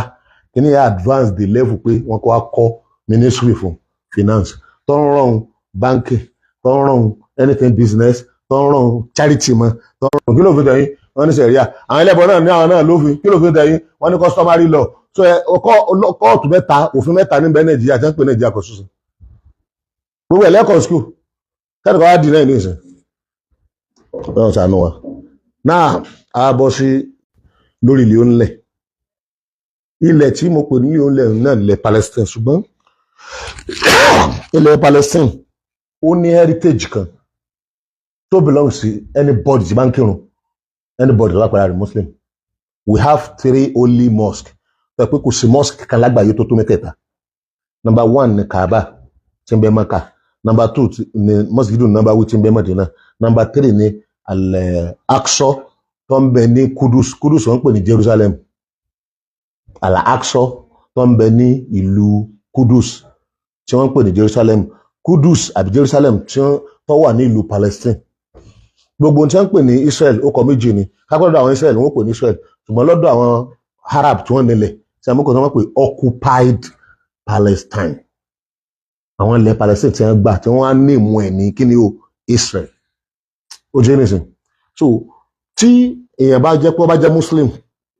S1: kíní yà advance the level pé wọ́n kọ́ kọ́ ministry fún finance tó ń rọrùn, banking tó ń rọrùn, anything business tó ń rọrùn, charity mọ́ tó ń rọrùn. Kí ló fi tẹ̀yìn? Wọ́n ní sẹ̀ríà. Àwọn ẹlẹ́bọn náà ní àwọn náà lófin. Kí ló fi tẹ̀yìn? Wọ́n ní customary law. So ẹ kóòtù mẹ́ta, òfin mẹ́ta níbẹ̀ Nàìjíríà tí wọ́n ń pè Nàìjíríà constitution. Gbogbo ẹ̀ lẹ́kọ̀ọ́ school kẹ́nìkan wá dì náà ní ìsìn. Ọlọ́run ṣàánú wa. Náà a bọ́ sí lórí ilé onílẹ̀. Ilẹ̀ tí mo pè ní ilé onílẹ̀ náà nílẹ̀ Palestine, ṣùgbọ́n ilẹ̀ Palestine, ó ní heritage kan tó belong sí anybody tí bá ń kírun. Anybody tó bá pera rẹ̀ Muslim, we have three holy mosque tó yẹ pé kò sí mosque kan lágbàáyé tó tó mẹ́tẹ̀ẹ̀ta. Number one ni Kaaba tí ń bẹ Maka, number two ni Masjidu Nabawi tí ń bẹ Madina, number three ni Al-Aqsa tó ń bẹ ní Kudus. Kudus wọ́n ń pè ní Jerusalem. Al-Aqsa tó ń bẹ ní ìlú Kudus tí wọ́n ń pè ní Jerusalem. Kudus àbí Jerusalem tí wọ́n tó wà ní ìlú Palestine. Gbogbo ohun tí wọ́n ń pè ní Israel, ó kọ méjì ni. Kápẹ́ àwọn Israel wọ́n pè ní Israel, ṣùgbọ́n lọ́dọ̀ àwọn Arab tí wọ́n nílẹ̀ tí a mú kó tí wọ́n pè occupied Palestine, àwọn ilẹ̀ Palestine tí wọ́n gbà tí wọ́n á ní ìmú ẹ̀ ní kí ni o, Israel. Ó jẹ́ nìsín. So tí èèyàn bá jẹ́ pé ó bá jẹ́ Muslim,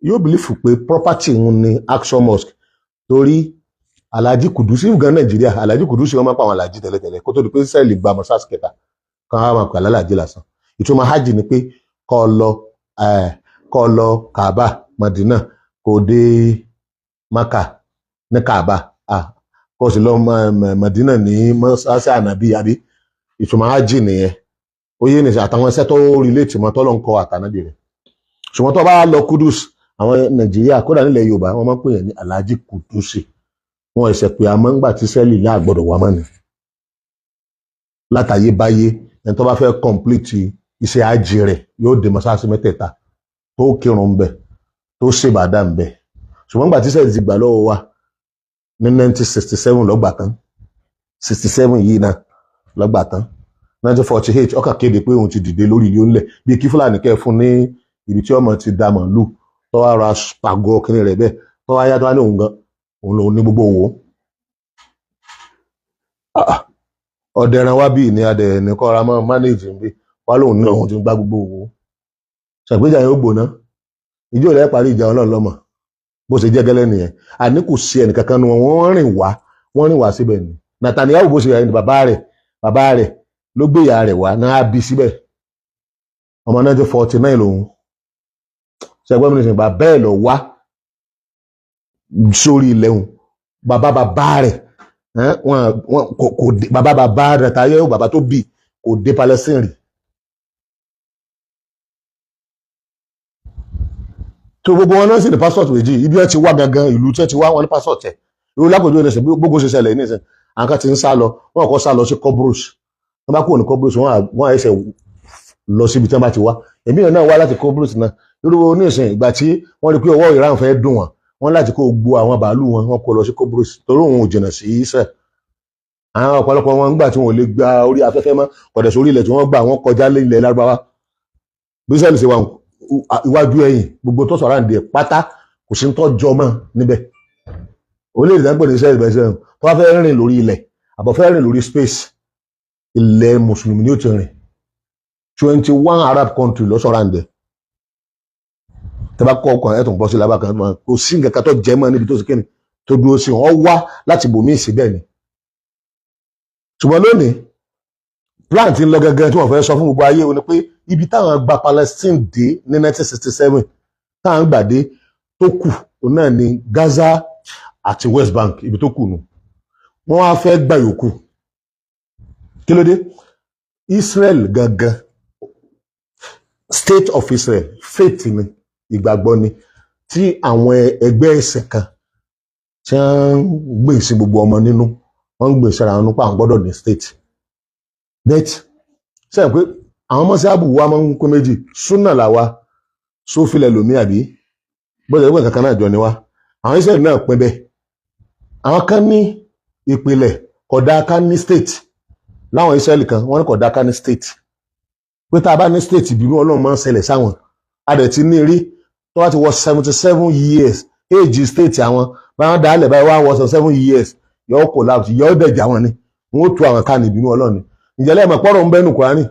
S1: yóò believe pé property òun ni Aqsa Mosque, torí Alhaji Kudusi gan Nàìjíríà, Alhaji Kudusi, wọn máa pa àwọn Alhaji tẹ́lẹ̀tẹ́lẹ̀ kó tó di pé Israel gba mosque kẹta kan á máa pè alálàájì lásán. Ìtumọ̀ hajj ni pé kó lọ Kaaba, Madina, kó dé Maka ní Kaaba, kó sì lọ Madina ní mọ́sáàsì ànábì àbí. Ìtumọ̀ hajj nìyẹn. Ó yé nìyẹn, àtàwọn iṣẹ́ tó relate mọ́ tọ́lọ́ ń kọ́ àtànábì rẹ̀. Ṣùgbọ́n tó bá lọ Kudus, àwọn Nàìjíríà, kódà nílẹ̀ Yorùbá, wọ́n máa ń pè yẹn ní Alhaji Kudusi. Wọn ẹsẹ̀ pé àmọ́ ńgbà tí sẹ́ẹ̀lì náà gbọ́dọ̀ wá mọ́ni látàyé báyé. Ẹni tó bá fẹ́ complete iṣẹ́ hajj rẹ̀ yóò dé mọ́sáàsì mẹ́tẹ̀ẹ̀ta, tó kírun ń bẹ̀, tó ṣèbàdà ń bẹ̀. Ṣùgbọ́n ńgbà tí sẹ́ẹ̀lì ti gbà lọ́wọ́ wa ní 1967 lọ́gbà tán, 67 yìí náà lọ́gbà tán, 1948 ó kàn kéde pé òun ti dìde lórí ilé ńlẹ̀, bíi kí Fúlàní kẹ́ fún ní ibi tí ọmọ ti da màálù, tó wá ra pàgọ́ kínní rẹ̀ bẹ́ẹ̀, tó wá yá, tó wá ní òun gan òun lòun ní gbogbo òwò. Ọ̀dẹ̀ràn wá bíi ní adẹ̀ ní kọ́ra mọ́ manage ń bí wá lóun ní òun ti ń gbá gbogbo òwò. Ṣàpèjà yẹn ó gbóná, ìjọ rẹ̀ parí ìjà, Ọlọ́run lọ́mọ bó ṣe jẹ́ gẹ́lẹ́ nìyẹn. Àní kò sí ẹnìkankan nu wọn, wọ́n rìn wá, wọ́n rìn wá síbẹ̀ ni. Netanyahu bó ṣe yà ní bàbá rẹ̀ ló gbé ìyá rẹ̀ wá náà bí síbẹ̀. Ọmọ 1949 lòun ṣẹgbẹ́ mi nìsín. Bàbá ẹ̀ lọ wá sórí ilẹ̀ òun. Bàbá bàbá rẹ̀ wọn kò dé. Bàbá bàbá rẹ̀ táyé, bàbá tó bí, kò dé Palestine rí. Tó gbogbo wọn náà sì ní passport méjì. Ibi ẹ ti wá gangan, ìlú tí ẹ ti wá, wọn ní passport ẹ. Irú lápòjú ẹ ṣe gbogbo ṣe ṣẹlẹ̀ nísìn, àwọn kan ti ń sá lọ. Wọn kọ́ sá lọ sí Cobrus. Wọn bá kúrò ní Cobrus, wọn á ṣe lọ síbi tí wọn bá ti wá. Èmi náà wá láti Cobrus náà. Irú oníṣìn, ìgbà tí wọ́n rí pé ọwọ́ Iran fẹ́ dùn wọn, wọ́n láti kó gbogbo àwọn bàálù wọn, wọ́n kó lọ sí Cobrus, torí òun ò jìnnà sí Israel. Àwọn ọ̀pọ̀lọpọ̀ wọn ńgbà tí wọn ò lè gba orí afẹ́fẹ́ mọ́, kọ̀dẹ̀ sórí ilẹ̀ tí wọ́n gbà, wọ́n kọjá lé ilẹ̀ Lárúbáwá. Bí Israel ṣe wà, iwájú ẹ̀yìn, gbogbo tó sọ̀rọ̀ àǹdí ẹ̀ pátá, kò sí ń tọ́jọ́ mọ́ níbẹ̀. Orílẹ̀-èdè náà ń pè ní Israel bẹ́ẹ̀ sẹ́yìn, tó bá fẹ́ rìn lórí ilẹ̀ àbọ̀ fẹ́ rìn lórí space, ilẹ̀ mùsùlùmí ni ó ti rìn. 21 Arab country ló sọ̀rọ̀ àǹdí ẹ̀. Tẹ́ bá kọ́ ọkàn ẹ̀ tó ń bọ́ sí lábàá kan, kò sí nǹkan kan tó jẹ́ mọ́ níbi tó sì kéde tó dúró sí. Wọ́n wá láti bòmí sí bẹ́ẹ̀ ni. Ṣùgbọ́n lónìí, plan ti ń lọ gẹ́gẹ́ tí wọ́n fẹ́ sọ fún gbogbo ayé o ni pé ibi táwọn gba Palestine dé ní 1967, táwọn gbà dé tó kù, òun náà ni Gaza àti West Bank. Ibi tó kù nù, wọ́n wá fẹ́ gbà yòókù. Kí ló dé? Israel gangan, State of Israel, faith ni, ìgbàgbọ́ ni tí àwọn ẹgbẹ́ ẹ̀sìn kan tí wọ́n ń gbìn sí gbogbo ọmọ nínú, wọ́n ń gbìn síra wọn nípa àwọn gbọ́dọ̀ ní state. But sẹ́yìn pé àwọn mọ́sáàbù wa máa ń pín méjì, súnà làwa, sófìlẹ̀ lòmí, àbí bọ́dọ̀ ẹgbẹ́ kankan náà jọ ni wá. Àwọn Israẹli náà pín bẹ́ẹ̀. Àwọn kan ní ìpìlẹ̀ kódà ká ní state. Láwọn Israẹli kan, wọ́n ní kódà ká ní state, pé tá a bá ní state, ìbínú Ọlọ́run máa ń ṣẹlẹ̀ sáwọn. A dẹ̀ ti ní rí tó bá ti wọ 77 years age state, àwọn báwọn dálẹ̀ báyìí wá wọ 77 years, yóò collapse, yóò dẹ̀jà wọn ni, wọn ó tu àwọn ká ní ìbínú Ọlọ́run ni. Ǹjẹ́ lẹ́ẹ̀mọ̀ pọ́rọ̀ ń bẹ́nu Kùránì?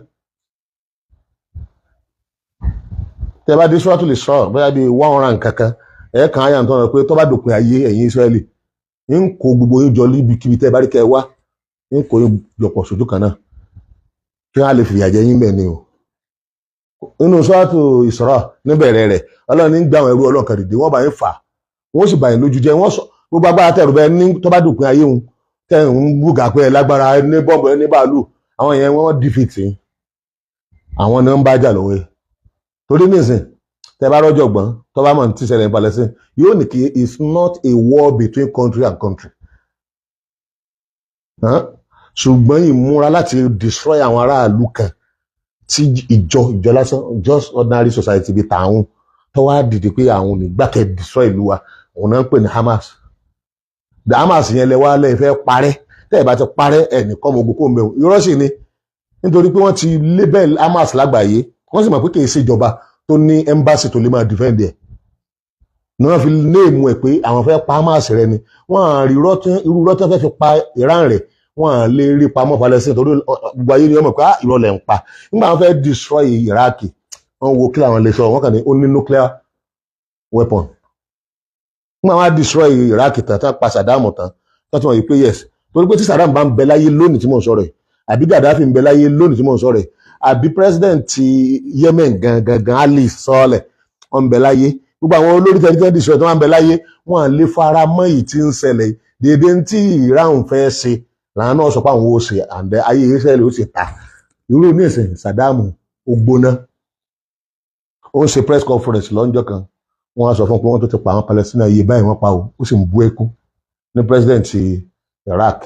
S1: Tẹ́ bá dé Suratul Isra, bóyá bíi 100 kankan, ẹ̀ kàn áyà tó ń pé tó bá dòpin ayé, ẹ̀yin Ísírẹ́lì, ń kó gbogbo yín jọ níbikíbi tẹ́ bá rí kẹ́ ẹ wá, ń kó yín jọpọ̀ sójú kan náà, kí wọ́n á lè fìyà jẹ yín bẹ́ẹ̀ ni o. Nínú Suratul Isra, níbẹ̀rẹ̀ rẹ̀, Ọlọ́run ní gbà àwọn ẹrú Ọlọ́run kan dìde, wọ́n bá yín fà, wọ́n sì bá yín lójú jẹ́. Wọ́n sọ gbogbo agbára tẹ̀rù bẹ́ẹ̀ ní tó bá dòpin ayé òun, tẹ̀ ń búgà pé ẹ lágbára, ẹ ní bọ́ọ̀bù, ẹ ní bàálù, àwọn yẹn wọ́n defeat yín. Àwọn ni wọ́n ń bá jà lọ́wọ́ yìí torí nísìn Tẹ́ bá rọ́jọ̀gbọ́n tó bá mọ̀ ní tí ṣẹlẹ̀ ní Palestine, yóò ní kí it's not a war between country and country. Huh? Ṣùgbọ́n ìmúra láti destroy àwọn aráàlú kan tí ìjọ lásán, just ordinary society bíi tààrùn, tó wá dìde pé àwọn ò ní gbàkẹ́ destroy ìlú wa, òun náà ń pè ní Hamas. The Hamas yẹn lẹ wá lẹ́yìn fẹ́ parẹ́. Tẹ́ ẹ̀ bá ti parẹ́, ẹ̀ nìkan ọmọ ogun kó mẹ́wọ̀n. Irọ́ sì ni, nítorí pé wọ́n ti label Hamas lágbàáyé, wọ́n sì mọ̀ pé kì í ṣe ìjọba tó ní embassy tó lè máa defend ẹ̀ ni wọ́n fi name ẹ̀ pé àwọn fẹ́ pa Hamas rẹ ni. Wọ́n á rí irú rọ́tí wọ́n fẹ́ fi pa Iran rẹ̀, wọ́n á lè rí pamọ́ Palestine, torí gbogbo ayé ni wọ́n mọ̀ pé irọ́ lẹ̀ ń pa. Nígbà wọ́n fẹ́ destroy Iraq, wọ́n wo kí làwọn lè sọ, wọ́n kàn ní ó ní nuclear weapon. Nígbà wọ́n á destroy Iraq tán, tán pa Saddam tán, tán tí wọ́n yìí pé yes, torí pé tí Saddam bá ń bẹ láyé lónìí tí mò ń sọ̀rọ̀ ẹ̀, àbí Gaddafi ń bẹ láyé lónìí tí mò ń sọ̀rọ̀ ẹ̀, àbí president ti Yemen gangan gan, Ali Saleh, wọ́n ń bẹ láyé, gbogbo àwọn olórí tẹ́lẹ̀ destroy tó wọ́n ń bẹ láyé, wọ́n lè fara mọ́ èyí tí ń ṣẹlẹ̀. Dédé tí Iran fẹ́ ṣe làwọn náà sọ pé àwọn ò ṣe àǹdẹ ayé Israẹli ó sì ta irú ní ìsìn. Saddam ó gbóná, ó ń ṣe press conference lọ́jọ́ kan, wọ́n á sọ fún pé wọ́n tó ti pa àwọn Palestine yìí báyìí, wọ́n pa o, ó sì ń bú ẹkún. Ní president Iraq,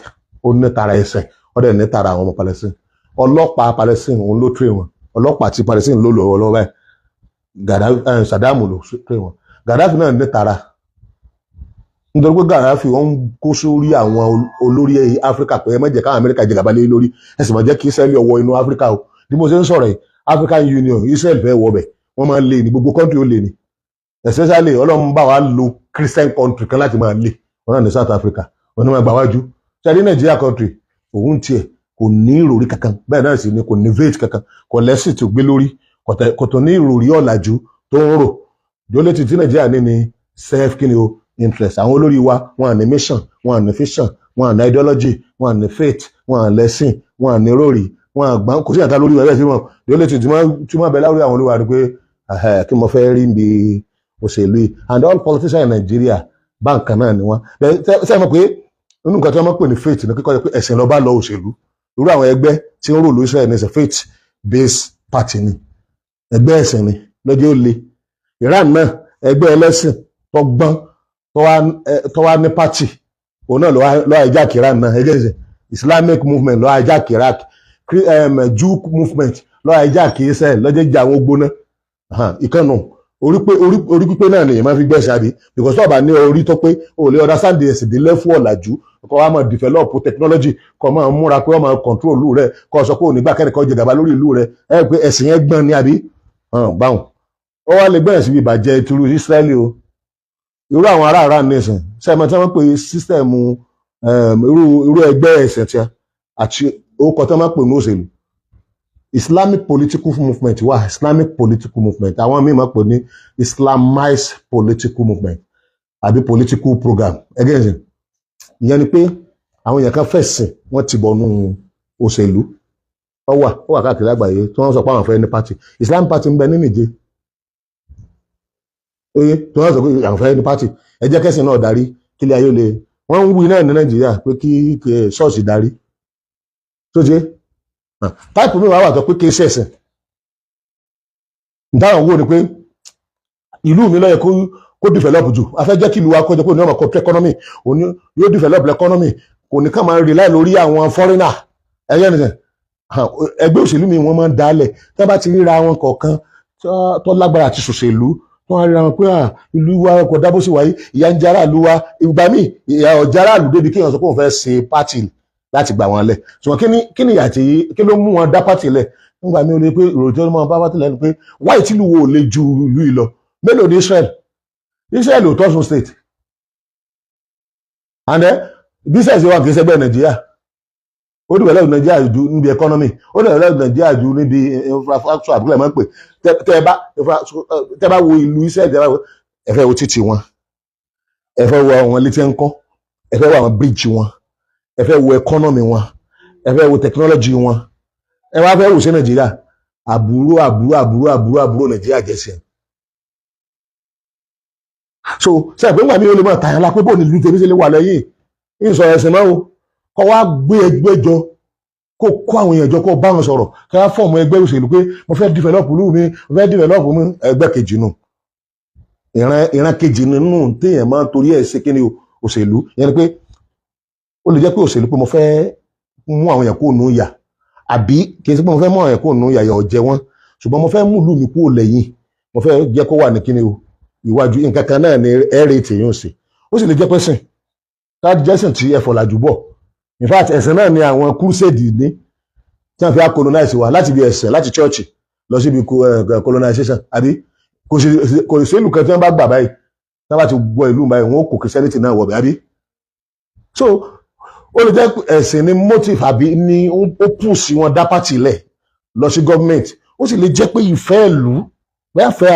S1: ó ní tara ẹsẹ̀, ó dẹ̀ ní tara àwọn ọmọ Palestine. Ọlọ́pàá Palestine, òun ló train wọn. Ọlọ́pàá tí Palestine ló lọ́wọ́ lọ́wọ́ báyìí, Saddam ló train wọn. Gaddafi náà ní tara, nítorí pé Gaddafi, wọ́n ń kó sórí àwọn olórí Áfíríkà pé ẹ má jẹ́ káwọn Amẹ́ríkà jẹ gàba lé lórí, ẹ sì má jẹ́ kí Israẹli ọwọ́ inú Áfíríkà o. Bí mo ṣe ń sọ̀rọ̀ yìí, African Union, Israel fẹ́ wọ bẹ̀, wọ́n máa ń lé ní gbogbo country, ó lé ní especially Ọlọ́run bá wa lo Christian country kan láti máa lé wọn náà ní South Africa, wọn ní máa gbà wájú. Ṣe ní Nàìjíríà country, òun tiẹ̀ kò ní ìròrí kankan, bẹ́ẹ̀ náà sì ni kò ní faith kankan, kò lẹ́sìn tó gbé lórí, kò tó ní ìròrí ọ̀làjú tó ń rò. Jólẹ́tì tí Nàìjíríà ní ni self kí ni o interest. Àwọn olórí wa, wọn à ní mission, wọn à ní vision, wọn à ní ideology, wọn à ní faith, wọn à lẹ́sìn, wọn à ní ròrí, wọn à gbọ́n, kò sí àtà lórí ẹ̀rẹ́ sí wọn. Jólẹ́tì tí wọ́n bẹ láwùrí àwọn olórí wa ni pé kí mo fẹ́ rí bí òṣèlú yìí. And all politicians in Nigeria, báǹkan náà ni wọ́n. Ṣe mọ̀ pé nínú nǹkan tí wọ́n máa ń pè ní faith ní kíkọ́ pé ẹ̀sìn ló bá lọ òṣèlú. Irú àwọn ẹgbẹ́ tí ń rò lórí Israel ní faith based party ni, ẹgbẹ́ ẹ̀sìn ni lọ́jọ́ ó le. Iran náà, ẹgbẹ́ ẹlẹ́sìn tó gbọ́n tó wá ní party, òun náà ló hijack Iran náà. Ẹgbẹ́ ẹ̀sìn Islamic movement ló hijack Iraq, Jew movement ló hijack Israel lọ́jọ́ ìjà àwọn gbóná ìkànnù. Orí pípé náà lèyàn máa fi gbẹ̀sẹ̀ àbí, because tó bá ní orí tó pé, o lè understand the ẹ̀sìn dé level ọ̀làjú, kó wá máa develop technology, kó máa múra pé wọ́n máa control ìlú rẹ̀, kó sọ pé òní gbà kẹ́nìkan jẹ gàba lórí ìlú rẹ̀. Ẹ pé ẹ̀sìn yẹn gbọ́n ní àbí báwọn ó wá lè gbẹ̀yìn síbi ìbàjẹ́ ìtúrú Israeli o. Irú àwọn ará Iran nation sẹ́mi tí wọ́n pè system, irú ẹgbẹ́ ẹ̀sìn tí àti orúkọ tí wọ́n máa pè ní òṣèlú, Islamic political movement wà. Islamic political movement, àwọn míì máa pè ní Islamized political movement àbí political program. Ẹgẹ́ ẹ̀sìn ìyẹn ni pé àwọn èèyàn kan fẹ̀sìn, wọ́n ti bọ̀nú òṣèlú. Ó wà káàkiri àgbáyé tí wọ́n sọ pé àwọn fẹ́ ní party. Islam party ń bẹ ní Nìjẹ̀ oye, tí wọ́n sọ pé àwọn fẹ́ ní party. Ẹ jẹ́ kẹ́sìn náà darí kílẹ̀ ayé lè. Wọ́n ń wí náà ní Nàìjíríà pé kí ṣọ́ọ̀ṣì darí tó ṣe type mi wà wà tó pé kí ṣẹ̀sìn. Ìdáhùn wo ni pé ìlú mi ló yẹ kó develop jù, a fẹ́ jẹ́ kí ìlú wa kó jẹ́ pé òní ọmọ control economy, òní yóò develop economy, kò ní ká máa rely lórí àwọn foreigner. Ẹ̀yẹ́ nìkan, ẹgbẹ́ òṣèlú mi wọ́n máa ń dálẹ̀ tí wọ́n bá ti ríra wọn kọ̀ọ̀kan tó lágbára àti ṣòṣèlú, tó wọ́n ríra wọn pé ìlú wa kò dábò sí wáyé, ìyà ń jẹ aráàlú wa. Ìgbà míì, ìyà ọ̀jẹ̀ aráàlú débi kéèyàn sọ pé òun fẹ́ ṣe party láti gbà wọn lẹ̀. Ṣùgbọ́n kí ni ìyà tí kí ló mú wọn dá party lẹ̀? Nígbà míì, ó lè pé ìròyìn tó máa bá party lẹ́nu pé wáyé tí ìlú wo ò lè ju ìlú yìí lọ. Mélòó ní Israel? Israel ò tọ́sùn state, and then business wa kì í ṣẹgbẹ́ Nàìjíríà. Ó develop Nàìjíríà ju níbi economy, ó develop Nàìjíríà ju níbi infrastructure àbúrò ẹ̀ máa ń pè. Tẹ́ bá wo ìlú Israel, tẹ́ bá wo, ẹ fẹ́ wo títì wọn, ẹ fẹ́ wo àwọn ilé tí ń kọ́, ẹ fẹ́ wo àwọn bridge wọn, ẹ fẹ́ wo economy wọn, ẹ fẹ́ wo technology wọn, ẹ wá fẹ́ wò sí Nàìjíríà. Àbúrò àbúrò àbúrò àbúrò àbúrò Nàìjíríà jẹ́ sí ẹ. So ṣe àpé ńgbà mi ò lè máa tàyàn la pé bóun ní ìlú tèmi ṣe lè wà lẹ́yìn ìsọ̀rọ̀ ẹ̀sìn máa wo kọ́ wá gbé ẹgbẹ́ jọ, kó kó àwọn èèyàn jọ, kó bá wọn sọ̀rọ̀, kí wọ́n form ẹgbẹ́ òṣèlú pé mo fẹ́ develop ìlú mi, mo fẹ́ develop mi. Ẹgbẹ́ kejì nù. Ìran kejì nínú téèyàn máa ń torí ẹ̀ ṣe kíni o, òṣèlú. Ìyẹn ni pé ó lè jẹ́ pé òṣèlú pé mo fẹ́ mú àwọn èèyàn kúrò nínú ìyà, àbí kì í ṣe pé mo fẹ́ mú àwọn èèyàn kúrò nínú ìyà, ìyà ọ̀jẹ̀ wọn, ṣùgbọ́n mo fẹ́ mú ìlú mi kúrò lẹ́yìn, mo fẹ́ jẹ́ kó wà ní kíni o, ìwájú. Nǹkan kan náà ni ẹ̀rẹ̀ tèèyàn ṣe. Ó sì lè jẹ́ pẹ́sìn ká jẹ́sìn tí ẹ fọ̀làjú bọ̀. In fact, ẹ̀sìn náà ni àwọn crusade ní tí wọ́n fi á colonize wa, láti bí ẹ̀sìn, láti church lọ síbi colonization, àbí kò sí ìlú kan tí wọ́n bá gbà báyìí, tí wọ́n bá ti gbọ́ ìlú báyìí, wọ́n kò Christianity náà wọ̀ bẹ́ẹ̀, àbí? So ó lè jẹ́ ẹ̀sìn ní motive, àbí ní ó push wọn dá party lẹ̀ lọ sí government. Ó sì lè jẹ́ pé ìfẹ́ ìlú, bóyá fẹ́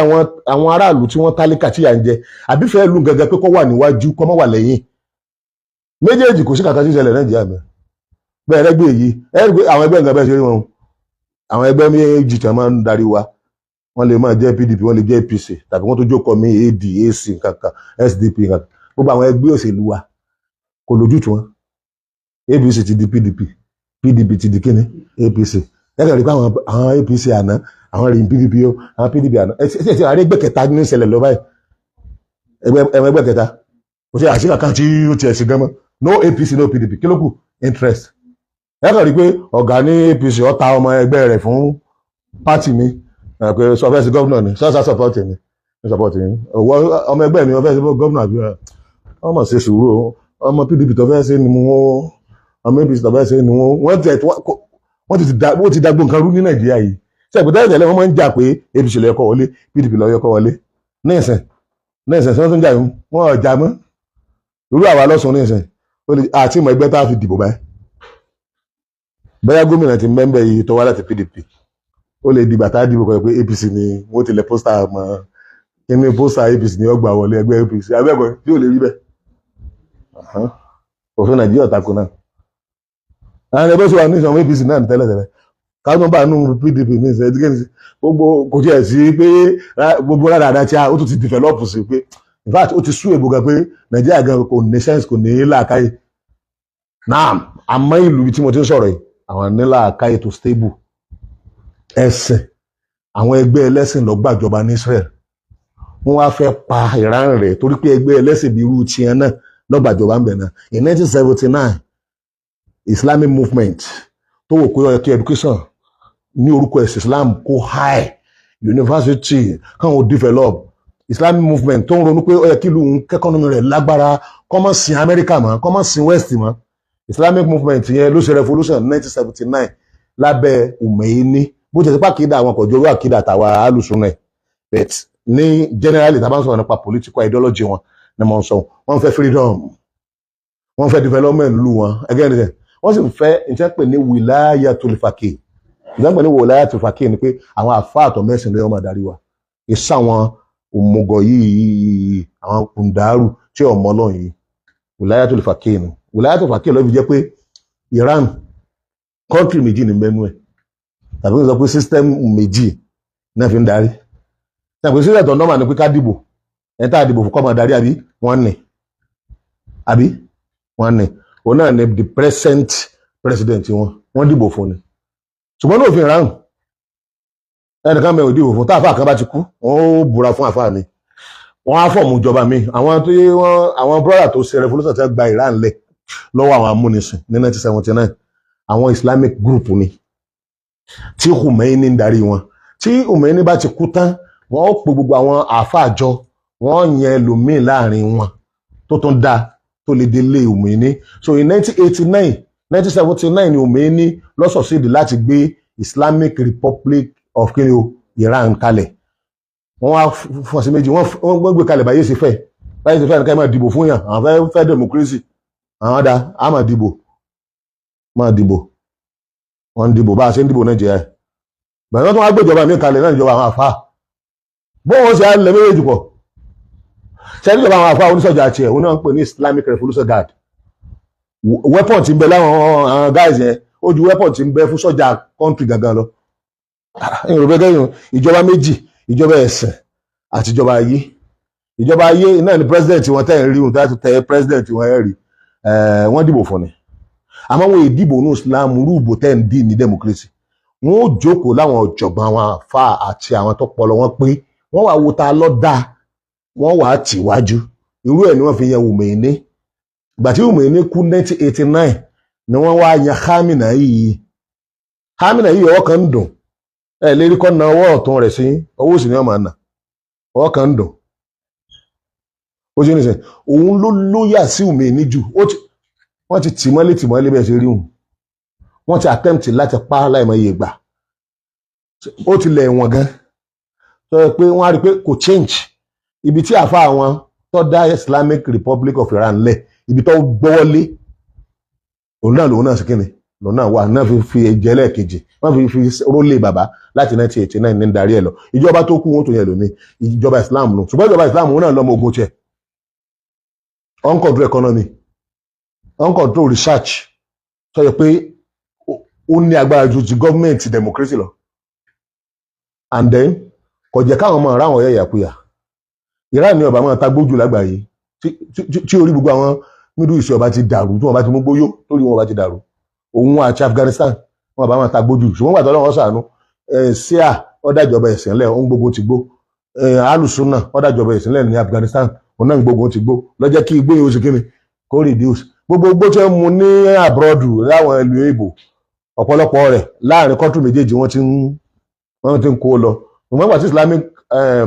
S1: àwọn aráàlú tí wọ́n tálíkà tí yà ń jẹ, àbí fẹ́ ìlú gẹ́gẹ́ pé kó wà níwájú, kó má wà lẹ́yìn. Méjèèjì kò sí kankan tí ń ṣẹlẹ̀ Nàìjíríà mẹ́ bẹ́ẹ̀. Lẹ́gbẹ̀ẹ́ yìí, ẹ rí pé àwọn ẹgbẹ́ nǹkan bẹ́ẹ̀ ṣe rí wọn, àwọn ẹgbẹ́ méjì tí wọ́n máa ń darí wa, wọ́n lè máa jẹ́ PDP, wọ́n lè jẹ́ APC, tàbí wọ́n tó jókòó mi AD, AC nǹkankan, SDP nǹkankan. Gbogbo àwọn ẹgbẹ́ òṣèlú wa kò lójútùú wọn. APC ti di PDP, PDP ti di kíni, APC. Ẹ kàn rí pé àwọn APC àná, àwọn rí PDP o, àwọn PDP àná. Ẹ ti àárẹ̀ ẹgbẹ́ kẹta ní ìṣẹ̀lẹ̀ lọ báyìí. Ẹgbẹ́ kẹta kò sí àṣìkà kan tí ó tiẹ̀ sí gan mọ́. No APC, no PDP. Kí ló kù? Interest. Ẹ kàn rí pé ọ̀gá ní APC ó ta ọmọ ẹgbẹ́ rẹ̀ fún party mi pé sọ fẹ́ sí gómìnà ni, sọ́sà support mi ní support mi. Ọwọ́ ọmọ ẹgbẹ́ mi, wọ́n fẹ́ sí gómìnà, àbí ọmọ ṣe sùúrù o. Ọmọ PDP tó fẹ́ ṣe ni wọ́n, ọmọ APC tó fẹ́ ṣe ni wọ́n. Wọ́n tẹ̀ wọ́n ti dàgbò nǹkan rú ní Nàìjíríà yìí. Ṣe ìpínlẹ̀ tẹ́lẹ̀ wọ́n máa ń jà pé APC ló yẹ kó wọlé, PDP ló yẹ kó wọlé. Ní ìsìn tí wọ́n tún jà yìí, wọ́n ò jà mọ́. Irú àwa lọ́sùn ní ìsìn àti ìmọ̀ ẹgbẹ́ tá a fi dìbò báyìí, bóyá gómìnà ti mẹ́ńbẹ̀ yìí tó wá láti PDP, ó lè dìgbà tá a dìbò kọ́ pé APC ni wọ́n ti lẹ̀ poster mọ́ kíní, poster APC ni ó gbà wọlé, ẹgbẹ́ APC abẹ́ẹ̀kọ́ tí ò lè rí bẹ́ẹ̀. Òfin Nàìjíríà tako náà. Àwọn ẹgbẹ́ sọ wà ní ìsọ̀rọ̀ APC náà tẹ́lẹ̀ tẹ́lẹ̀, káwọn bá nù PDP ní ìsẹ̀ ẹ̀dígẹ́ ní gbogbo kò tiẹ̀ sí pé gbogbo rádàdà tí a ó tún ti develop sí pé in fact ó ti sú èbó gan pé Nàìjíríà gan kò ní sense, kò ní làákàyè náà. Àmọ́ ìlú tí mo ti ń sọ̀rọ̀ yìí, àwọn ní làákàyè tó stable. Ẹ̀sìn, àwọn ẹgbẹ́ ẹlẹ́sìn ló gbàjọba ní Israel. Wọ́n wá fẹ́ pa Iran rẹ̀ torí pé ẹgbẹ́ ẹlẹ́sìn bíi irú tiẹ̀ náà ló gbàjọba ń bẹ̀ náà. In 1979, Islamic movement tó wò pé ó yẹ kí education ní orúkọ ẹ̀sìn Islam kó high, university káwọn develop. Islamic movement tó ń ronú pé ó yẹ kí ìlú kẹ́kọ́nọ́mì rẹ̀ lágbára, kó má sin Amẹ́ríkà mọ́, kó má sin West mọ́. Islamic movement yẹn ló ṣe revolution 1979 lábẹ́ Khomeini. Bó ti ṣe pé àkídà àwọn kò jọrọ àkídà tàwa alùsùn náà, but ní generally, tá a bá ń sọ̀rọ̀ nípa political ideology wọn ni mo ń sọ, wọ́n fẹ́ freedom, wọ́n fẹ́ development lù wọn ẹgẹ́ ní wọ́n sì fẹ́ ìṣẹ́ pè ní wilayatul faqih. Ìṣẹ́ pè ní wilayatul faqih ni pé àwọn àfáà tó mẹ́sìn ló yẹ máa darí wa, ìṣe àwọn òmùgọ̀ yìí, àwọn kùndàrú tí ọmọ ọlọ́run yìí. Wilayatul faqih ni. Wilayatul faqih ló fi jẹ́ pé Iran, country méjì ní mẹ́nu ẹ̀, tàbí sọ pé system méjì náà fi ń darí. Tàbí system tó normal ni pé ká dìbò, ẹni tá a dìbò fún kó máa darí, àbí wọ́n ní, àbí wọ́n ní òun náà ni the present president wọn, wọ́n dìbò fún ni. Ṣùgbọ́n ní òfin Iran, ẹnìkan mẹ́rin ò dìbò fún. Táàfà kan bá ti kú, wọ́n ó búra fún àfáà mi, wọ́n á form ìjọba mi. Àwọn tó wọ́n, àwọn brother tó ṣe revolution tí wọ́n gba Iran lẹ̀ lọ́wọ́ àwọn amúnisìn ní 1979, àwọn Islamic group ni tí Khomeini ń darí wọn. Tí Khomeini bá ti kú tán, wọ́n ó pe gbogbo àwọn àáfàá jọ, wọ́n yan ẹlòmíì láàrin wọn tó tún dáa tó lè délé Khomeini. So in 1989, 1979 ni Khomeini ló succeed láti gbé Islamic Republic of kí ni o, Iran kalẹ̀. Wọ́n wá fọ́n sí méjì, wọ́n gbé kalẹ̀ báyé ṣe fẹ́, báyé ṣe fẹ́ nìkan. Máa dìbò fún yàn, àwọn fẹ́ fẹ́ democracy, àwọn dá a máa dìbò, máa dìbò. Wọ́n ń dìbò bá a ṣe ń dìbò Nàìjíríà. Bẹ̀rẹ̀ wọ́n tún wá gbéjọba mi kalẹ̀ náà, ìjọba àwọn àfáà. Bóun ó ṣe á lẹ méjèèjì pọ̀ ṣe níjọba àwọn àfáà oníṣọ́jà tiẹ̀, òun náà ń pè ní Islamic Revolution Guard. Weapon ti ń bẹ láwọn àwọn guys yẹn, ó ju weapon ti ń bẹ fún sọ́jà country gangan lọ. Ìrò bẹ́ẹ̀ gẹ́yìn ìjọba méjì, ìjọba ẹ̀sìn àti ìjọba ayé. Ìjọba ayé náà ni president wọn tẹ́ ń rí wọn tẹ́ tẹ president wọn ẹ̀ rí, wọ́n dìbò fún ni. Àmọ́ wọn ìdìbò ní Islam rúùbò tẹ́ ń dì ní democracy. Wọn ó jókòó láwọn ọ̀jọ̀gbọ́n, àwọn àfa àti àwọn tó pọlọ wọn pé wọ́n wá wo ta ló dáa. Wọ́n wàá tì wájú. Irú ẹ̀ ni wọ́n fi yan Khomeini. Ìgbà tí Khomeini kú 1989 ni wọ́n wá yan Khamenei yìí. Khamenei yìí, ọwọ́ kan ń dùn ẹ lérí kọ́ na ọwọ́ ọ̀tún rẹ̀ sí, ọwọ́ òsì ni wọ́n máa nà, ọwọ́ kan ń dùn. Ó ṣe ní sẹ́ òun ló lóyà sí Khomeini jù. Wọ́n ti tì mọ́lé, tì mọ́lé bẹ́ẹ̀ ṣe rí òun. Wọ́n ti attempt láti pa láìmọye ìgbà. Ó ti lẹ̀ ẹ̀wọ̀n gan tó yẹ pé wọ́n á rí i pé kò change. Ibi tí àfa àwọn tó dá Islamic Republic of Iran lẹ̀, ibi tó gbọ́wọ́ lé, òun náà lòun náà sí kíni lòun náà wà náà fi jẹ́ lẹ́ẹ̀kejì. Wọ́n fi rólé bàbá láti 1989 ní darí ẹ̀ lọ. Ìjọba tó kú wọn tó yẹ lómi ìjọba Islam nù, ṣùgbọ́n ìjọba Islam, òun náà lọ́mọ ogun tiẹ̀ on control economy, on control research, tó yẹ pé ó ní agbára ju ti gọ́ọ̀mẹ̀ntì democracy lọ. And then kò jẹ́ káwọn ọmọ ráwọn ọ̀yẹ́ yàkuyà. Iran ní ọba máa ta gbójú lágbàáyé tí orí gbogbo àwọn Middle East ọba ti dàrú, tí wọn bá ti mú gbóyó lórí wọn ọba ti dàrú, òun àti Afghanistan wọn bá máa ta gbójú. Ṣùgbọ́n gbàtọ́ lọ́wọ́ sànú ẹ̀ síà, ọ̀dàjọba ẹ̀sìn lẹ̀, òun gbogbo ti gbó. Alùsùnà ọ̀dàjọba ẹ̀sìn lẹ̀ ní Afghanistan, òun náà gbogbo ti gbó lọ́jọ́ kí igbó yìí ó sì kíni kó reduce. Gbogbo igbó tí wọ́n mu ní abroad láwọn ìlú èbò, ọ̀pọ̀lọpọ̀ rẹ̀ láàrin country méjèèjì wọ́n ti ń kó lọ. Ṣùgbọ́n gbà tí Islamic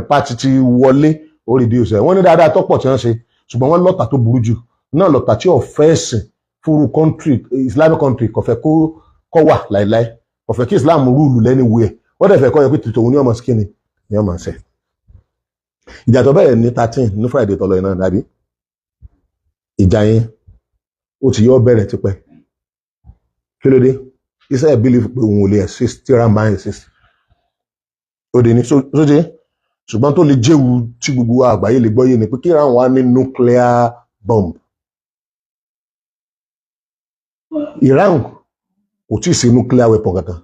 S1: Party ti wọlé, ó reduce ẹ̀. Wọ́n ní dáadáa tọ́pọ̀ tí wọ́n ṣe, ṣùgbọ́n wọ́n lọ́tà tó burú jù náà, lọ́tà tí ò fẹ́ ẹ̀sìn fúru country, Islamic country, kò fẹ́ kó wà láìláì, kò fẹ́ kí Islam rule anywhere. Wọ́n dẹ̀ fẹ́ kọ́ yẹ pé tòun ní ọmọ skinny ní ọmọ ṣe. Ìjà tó bẹ̀rẹ̀ ní 13 ní Friday tọ́lọ iná dàbí ìjà yẹn, ó ti yọ bẹ̀rẹ̀ tipẹ́. Kí ló dé? Israel believe pé òun ò lè exist tí Iran bá exist. Ó dé ní sóde, ṣùgbọ́n tó lè jẹ́wu tí gbogbo àgbáyé lè gbọ́yé ni pé kí Iran wá ní nuclear bomb. Iran kò tí ì ṣe nuclear weapon kankan,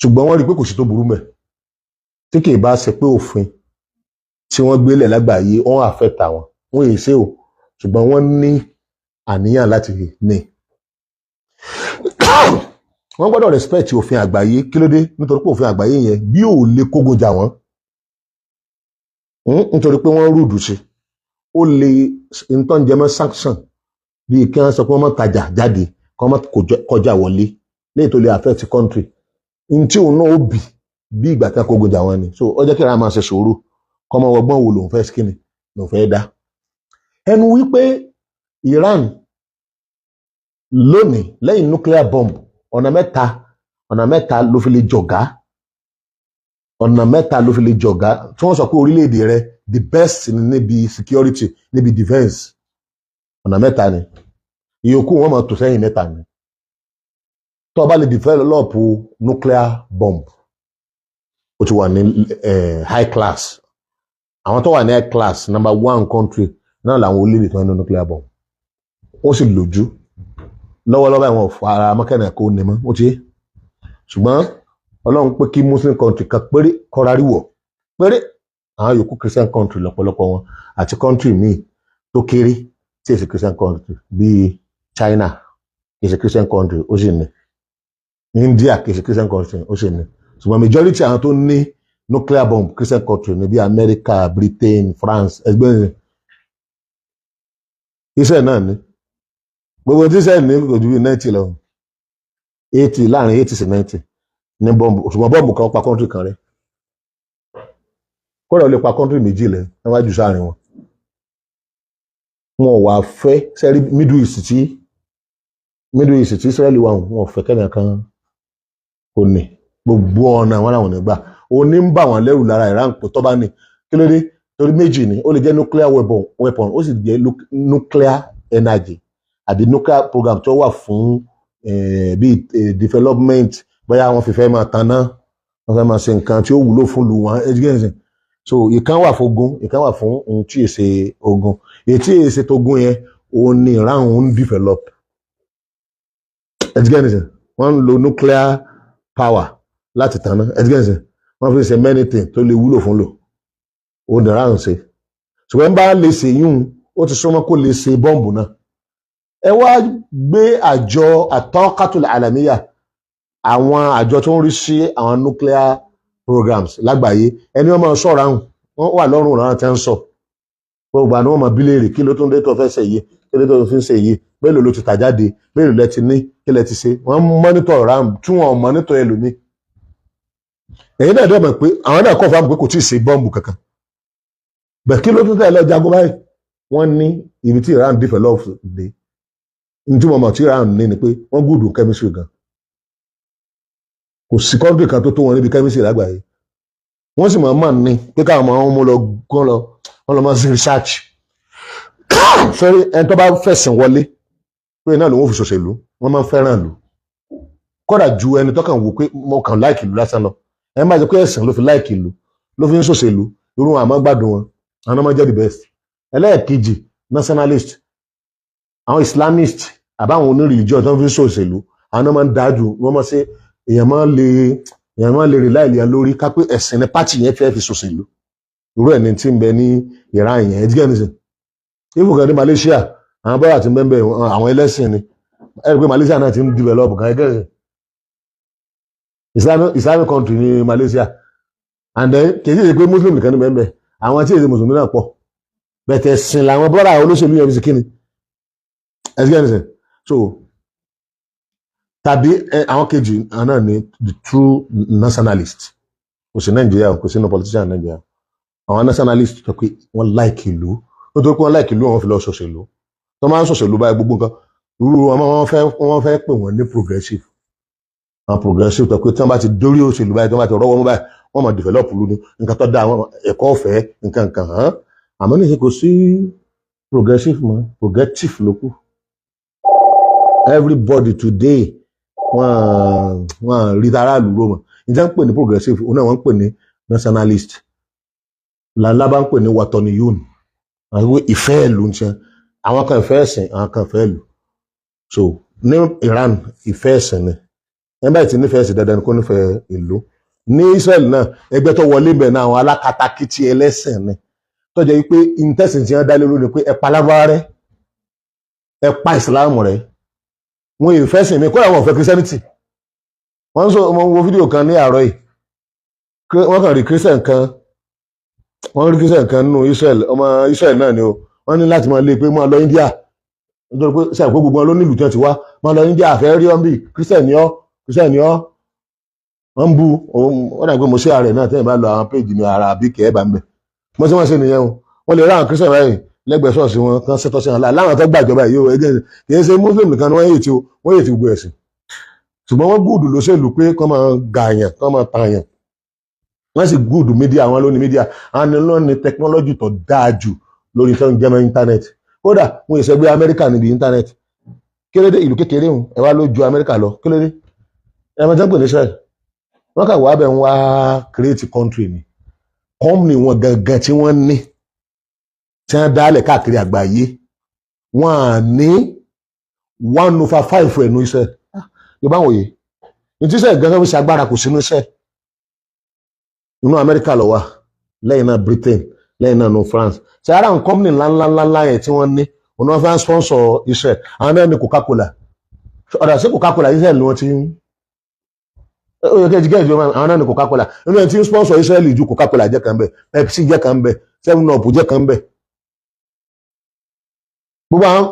S1: ṣùgbọ́n wọ́n rí i pé kò sí tó burú mẹ́ tí kì í bá ṣe pé òfin tí wọ́n gbélé lágbàáyé wọ́n affect àwọn. Wọ́n èyí ṣe o, ṣùgbọ́n wọ́n ní àníyàn láti ní. Wọ́n gbọ́dọ̀ respect òfin àgbáyé. Kí ló dé? Nítorí pé òfin àgbáyé yẹn bí ò lè kógun jà wọ́n, nítorí pé wọ́n rúdù sí ó lè nǹkan jẹmọ́ sanction, bíi kí wọ́n sọ pé wọ́n má tajà jáde, kí wọ́n má kọjá wọlé, léyìí tó lè affect country n tí òun náà ó bì bí ìgbà tí wọ́n kógun jà wọ́n ni. So ó jẹ́ kí ara máa ṣe sùúrù, kọ́mọ ọgbọ́n wo lòun fẹ́ skinny lòun fẹ́ dá ẹnu wípé Iran lónìí, lẹ́yìn nuclear bomb, ọ̀nà mẹ́ta ló fi lè jọ̀gá, ọ̀nà mẹ́ta ló fi lè jọ̀gá tí wọ́n sọ pé orílẹ̀-èdè rẹ the best ní níbi security, níbi defence. Ọ̀nà mẹ́ta ni, ìyókù wọn máa tò sẹ́yìn mẹ́ta ni. Tó o bá lè develop nuclear bomb, ó ti wà ní high class. Àwọn tó wà ní high class, number one country náà làwọn orílẹ̀-èdè tó ń ní nuclear bomb. Ó sì lójú lọ́wọ́lọ́wọ́, àwọn ọ̀fọ̀ ara mọ́kànnà kò ní mọ́ ó ti yé. Ṣùgbọ́n Ọlọ́run pé kí Muslim country kan péré kọ́ra rí wọ̀ péré, àwọn yòókù Christian country lọ́pọ̀lọpọ̀ wọn, àti country míì tó kéré tí èsì Christian country, bíi China kì í ṣe Christian country, ó sì ní India kì í ṣe Christian country, ó sì ní. Ṣùgbọ́n majority àwọn tó ní nuclear bomb, Christian country ní, bíi America, Britain, France. Ẹgbẹ́ Israel náà ní. Gbogbo tí Israel ní kò ju bíi 90 lọ, 80, láàrin 80 sí 90 ní bọ́ǹbù. Ṣùgbọ́n bọ́ǹbù kan pa country kan rẹ̀, kódà ó lè pa country méjì lẹ̀ níwájú sáàrin wọn. Wọn ò wá fẹ́ sẹ́rí Middle East tí Israel wà, wọn ò fẹ́ kẹ́nìkan kan kò ní. Gbogbo ọ̀nà wọn làwọn ò ní gbà. Òní ń bà wọ́n lẹ́rù lára Iran pé tó bá ní. Kí ló dé? Torí méjì ni ó lè jẹ́: nuclear weapon, ó sì jẹ́ nuclear energy àbí nuclear program tó wà fún bíi development, bóyá wọ́n fi fẹ́ máa taná, wọ́n fẹ́ máa ṣe nǹkan tí ó wúlò fún ìlú wọn. Education. So ìkan wà fún ogun, ìkan wà fún ohun tí èsè ogun. Èyí tí èsè tó ogun yẹn, òun ni Iran ń develop. Education. Wọ́n ń lo nuclear power láti tanná. Education. Wọ́n fi ṣe many things tó lè wúlò fún lò, òun ni Iran ń ṣe. Ṣùgbọ́n bá lè ṣe yún, ó ti súnmọ́ kó lè ṣe bọ́ǹbù náà. Ẹ wá gbé àjọ àtọ́kàtúlẹ̀ àlàmíyà, àwọn àjọ tó ń rí sí àwọn nuclear programs lágbàáyé, ẹni wọ́n máa sọ̀rọ̀ àrùn. Wọ́n wà lọ́rùn àwọn tẹ́ ń sọ gbogbo àná, wọ́n mọ̀ bíléèrè kí ló tún dé tó fẹ́ ṣe yìí, kí ló tó fi ń ṣe yìí, mélòó ló ti tà jáde, mélòó lẹ ti ní, kí lẹ ti ṣe. Wọ́n monitor Iran tí wọ́n monitor ẹlòmíì. Èyí náà dẹ̀ mọ̀ pé àwọn náà kọ̀ fáwọn pé kò tí ì ṣe bọ́ǹbù kankan bẹ́ẹ̀. Kí ló tún tẹ̀lé jagun báyìí? Wọ́n ní ibi tí Iran develop dé ní tí mo mọ̀ tí Iran ní ni pé wọ́n good chemistry gan. Kò sí country kan tó tó wọn níbi chemistry lágbàáyé. Wọ́n sì máa ń mọ̀ ní pé káwọn máa ń mú lọ kán lọ, wọ́n lọ máa ń ṣe research. Sọ́rí, ẹni tó bá fẹ̀sìn wọlé pé náà lòun ò fi ṣòṣèlú, wọ́n máa ń fẹ́ràn lù kódà ju ẹni tó kàn wò pé mo kàn like ìlú lásán lọ. Ẹni bá jẹ́ pé ẹ̀sìn ló fi like ìlú ló fi ń ṣòṣèlú, irú wọn àmọ́ gbádùn wọn, àwọn ọmọ jẹ́ the best. Ẹlẹ́ẹ̀kejì, nationalist, àwọn Islamist àbáwọn oníreligion tó ń fi ń ṣòṣèlú, àwọn máa ń dájú. Wọ́n máa ṣe èèyàn máa lè rely lé lórí ká pé ẹ̀sìn ní party yẹn fẹ́ fi ṣòṣèlú. Irú ẹ̀ ní tí ń bẹ ní Iran yẹn. Ẹ jígẹ́ nísìn ibùkún ní Malaysia, àwọn bọ́lá ti ń bẹ́ẹ̀ bẹ́ẹ̀, àwọn ẹlẹ́sìn ni. Ẹ rí i pé Malaysia náà ti ń develop kan ẹgẹ́. Islamic country ní Malaysia, and then kì í ṣe pé Muslim nìkan ní bẹ́ẹ̀ bẹ́ẹ̀, àwọn tí èsì mùsùlùmí náà pọ̀ bẹ̀tẹ̀ sìn làwọn bọ́lá olóṣèlú yẹn fi ṣe kíni. Ẹ jígẹ́ nísìn. So tàbí àwọn kejì náà ní the true nationalist. Kò sí Nàìjíríà, kò sí no politician Nàìjíríà. Àwọn nationalist tó pé wọ́n like ìlú, nítorí pé wọ́n like ìlú, wọn fi lọ ṣòṣèlú. Tó máa ń ṣòṣèlú báyìí, gbogbo nǹkan irú wọn, wọ́n fẹ́ pè wọ́n ní progressive. Àwọn progressive tó pé tí wọ́n bá ti dórí òṣèlú báyìí, tí wọ́n bá ti rọ́wọ́ mú báyìí, wọ́n máa develop ìlú ní nǹkan tó dáa, àwọn ẹ̀kọ́ ọ̀fẹ́, nǹkan nǹkan hàn. Àmọ́ níṣe kò sí progressive mọ́, progressive ló kù. Everybody today, wọ́n rí aráàlú rò mọ́. Ìjẹ́ ń pè ní progressive, òun náà wọ́n ń pè ní nationalist, lànà bá ń pè ní watoniyun, àwọn ìfẹ́ ìlú ń ṣe. Àwọn kan ìfẹ́ ẹ̀sìn, àwọn kan ìfẹ́ ìlú. So ní Iran, ìfẹ́ ẹ̀sìn ni. Ẹ báyìí ti nífẹ̀ẹ́ ẹ̀sìn, dandan ni kó nífẹ̀ẹ́ ìlú. Ní Israel náà, ẹgbẹ́ tó wọlé bẹ̀ náà, àwọn alákatakítí ẹlẹ́sìn ni, tó jẹ́ wípé intẹ́sìn tí wọ́n dá lé lórí pé ẹ pa Lárúbáwá rẹ́, ẹ pa ìsìláàmù rẹ́. Wọn ì fẹ́ sìn mí kó àwọn ò fẹ́ Christianity. Wọ́n sọ, mo wo fídíò kan ní àárọ̀ yìí, wọ́n kàn rí Christian kan, wọ́n rí Christian kan nínú Israel, ọmọ Israel náà ni o. Wọ́n ní láti máa lé pé máa lọ India, nítorí pé ṣe àpò gbogbo wọn ló nílùú tí wọ́n ti wá. Máa lọ India, àfẹ́ rí ọ́n bí Christian ni ọ́, Christian ni ọ́. Wọ́n ń bu wọ́n dàgbé. Mo ṣe ààrẹ náà, tẹ́yìn bá lọ àwọn péjì mi, ara àbí kẹ́ ẹ̀ bá ń bẹ̀. Mo ṣe wọ́n ṣe nìyẹn o. Wọ́n lè rí àwọn Christian báyìí lẹ́gbẹ̀ẹ́ ṣọ́ọ̀ṣì wọn kan ṣètò sí wọn láwọn tó gbàjọba yìí o. Ẹgẹ́ kì í ṣe Muslim nìkan ni wọ́n yè tí o, wọ́n yè tí gbogbo ẹ̀sìn, ṣùgbọ́n wọ́n good lóṣèlú pé kọ́ máa gààyàn, kọ́ máa tààyàn. Wọ́n sì good media, àwọn ló ní media, àwọn ló ní technology tó dáa jù lórí tó ń jẹ́mọ́ internet. Kódà wọn ìṣẹ́gbẹ́ Amẹ́ríkà níbi internet. Kílódé ìlú kékeré hùn ẹ wá ló ju Amẹ́ríkà lọ? Kílódé ẹ máa jẹ́ pé ní Israel, wọ́n kà wá bẹ̀ ń wá create country ni. Company wọn gangan tí wọ́n ní, tí wọ́n dálẹ̀ káàkiri àgbáyé, wọ́n á ní 1/5 ẹ̀nu Israel. Yorùbá wòye ní tí Israel gangan fi ṣe agbára kò sínú Israel. Inú Amẹ́ríkà ló wà, lẹ́yìn náà Britain, lẹ́yìn náà no France. Ṣe ara àwọn company ńláńláńlá yẹn tí wọ́n ní, òun náà fẹ́ sponsor Israel. Àwọn náà ní Coca-Cola. Ọ̀dà sí Coca-Cola, Israel ni wọ́n ti ń ó yẹ kẹ́jì kẹ́jì. Àwọn náà ní Coca-Cola. Inú ẹ̀ tí ń sponsor Israel ju, Coca-Cola jẹ́ kan bẹ́ẹ̀, Pepsi jẹ́ kan bẹ́ẹ̀, 7 Up jẹ́ kan bẹ́ẹ̀. Gbogbo àwọn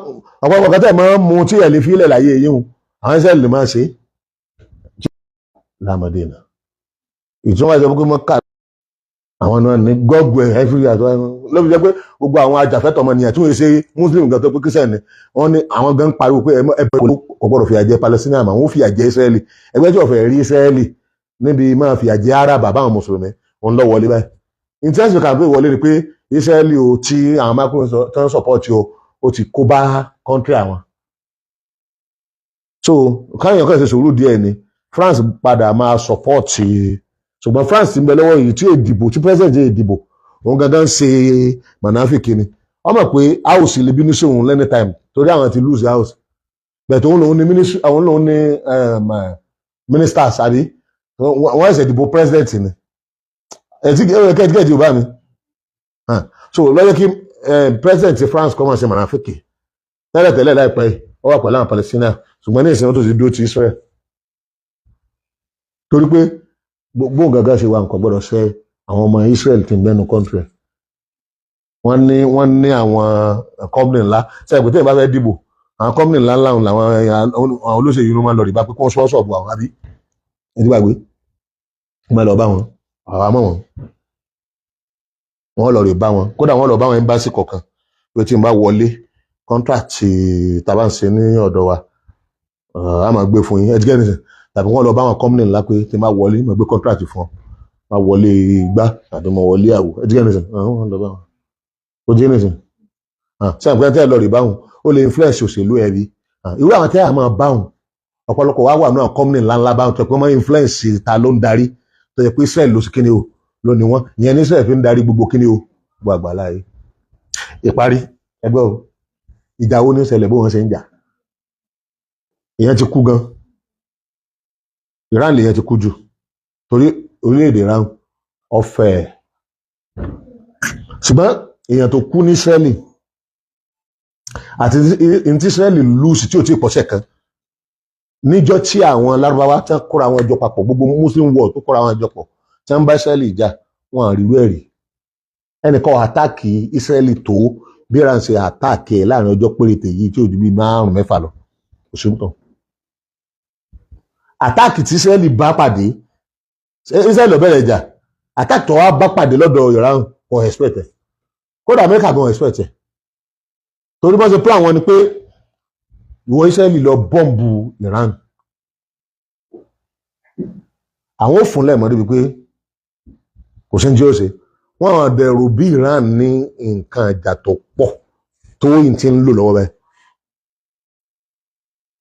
S1: ọ̀pọ̀lọpọ̀ kẹtẹ́ máa ń mu tí ẹ̀ lè fi ilẹ̀ láyé yìí hùn, àwọn Israel lè máa ṣe lámọdé náà. Ìtumọ̀ ìjọba pé mọ́kà, àwọn náà ní gọ́ọ̀gù ẹ̀ every year ló fi jẹ́ pé gbogbo àwọn ajàfẹ́tọ̀ ọmọnìyàn tí wọ́n ṣe Muslim gan tó pé Christian ni wọ́n ní, àwọn gan ń pariwo pé ẹ kò gbọ́dọ̀ fìyà jẹ Palestine, àmọ́ wọ́n fìyà jẹ Israeli. Ẹgbẹ́ tí wọ́n fẹ́ rí Israeli níbi máa fìyà jẹ Arab àbáwọn mùsùlùmí, òun lọ wọlé báyìí. Intense campaign wọlé ni pé Israeli o, tí àwọn Macron tó ń support o, ó ti kó bá country àwọn. So káyọ̀ kan ṣe sùúrù díẹ̀ ni, France padà máa support. Ṣùgbọ́n France ti ń bẹ lọ́wọ́ yìí tí èdìbò tí president èdìbò, òun gangan ń ṣe mọ̀nàfíkì ni. Wọ́n mọ̀ pé house lè bínú sí òun anytime torí àwọn ti lose house, but òun lòun ní ministry, àwọn lòun ní ministers, àbí wọ́n ṣẹ̀ṣẹ̀ dìbò president ni. Ẹ̀tí kẹ́ẹ̀tì ò bá mi. So lọ́jọ́ kí president France kọ́ máa ṣe mọ̀nàfíkì tẹ́lẹ̀tẹ́lẹ̀ láìpẹ́ yìí, ó wà pẹ̀lú àwọn Palestine, ṣùgbọ́n ní ìsìn wọn tó ti dúró ti Israel, torí pé gbogbo gàgà ṣe wà, nǹkan gbọ́dọ̀ ṣe àwọn ọmọ Israel tí ń bẹ́nu country. Wọ́n ní àwọn company ńlá sẹ́yìn pé téèyàn bá fẹ́ dìbò, àwọn company ńlá ńlá làwọn àwọn olóṣèlú máa ń lọ rí bá pé kí wọ́n sponsor bu àwọn, àbí ẹ ti gbàgbé? Wọ́n máa lọ bá wọn, àwa mọ̀ wọ́n. Wọ́n lọ rí bá wọn, kódà wọ́n lọ bá wọn embassy kọ̀ọ̀kan pé tí n bá wọlé, contract tá a bá ń ṣe ní ọ̀dọ̀ wa, a máa gbé fún yín. Ẹ ti gẹ́ nìyẹn? Tàbí wọ́n lọ bá wọn company ńlá pé tí n bá wọlé, máa gbé contract fún ọ, máa wọlé igbá tàbí máa wọlé àwò. Ẹ ti gẹ́ nìyẹn? Wọ́n lọ bá wọn. Ó jẹ́ nìyẹn ṣé àpẹẹrẹ tẹ́ ẹ lọ rí báwọn, ó lè influence òṣèlú ẹ bí irú àwọn tẹ́ ẹ máa báwọn. Ọ̀pọ̀lọpọ̀ wá wà náà, company ńláńlá báwọn tó yẹ pé wọ́n máa influence ta ló ń darí, tó yẹ pé Israel ló sì kíni o ló ní wọ́n. Ìyẹn ní Israel fi ń darí gbogbo kíni o, gbogbo àgbàlá yìí. Ìparí ẹgbẹ́ o, ìjà wo ní ṣẹlẹ̀? Bó wọ́n ṣe ń jà, ìyẹn ti kú gan. Iran lèyẹn ti kú jù, torí orílẹ̀-èdè Iran ọ̀fẹ́. Ṣùgbọ́n èèyàn tó kú ní Israeli àti ní tí Israeli lose tí ò tí ì pọ̀ṣẹ̀ kan níjọ́ tí àwọn Lárúbáwá tán kóra wọn jọ papọ̀, gbogbo Muslim world tó kóra wọn jọ pọ̀ tí wọ́n bá Israeli jà, wọn àríwú ẹ̀rí ẹnìkan attack Israeli tó bí Iran ṣe attack ẹ̀ láàrin ọjọ́ péréte yìí tí ò ju bí márùn mẹ́fà lọ. Kò sí tán. Attack tí Israeli bá pàdé, Israeli ò bẹ̀rẹ̀ ìjà, attack tó wá bá pàdé lọ́dọ̀ Iran, kò expect ẹ̀. Kódà Amẹ́ríkà gan expect ẹ̀, torí bọ́n ṣe plan wọn ni pé ìwọ Israeli lọ bọ́ǹbù Iran, àwọn ò fúnlẹ̀ mọ́ débi pé kò sí ní tí ó ṣe. Wọ́n dẹ̀rù bí Iran ní nǹkan ìjà tó pọ̀ tó yìí ti ń lò lọ́wọ́ bẹ́ẹ̀.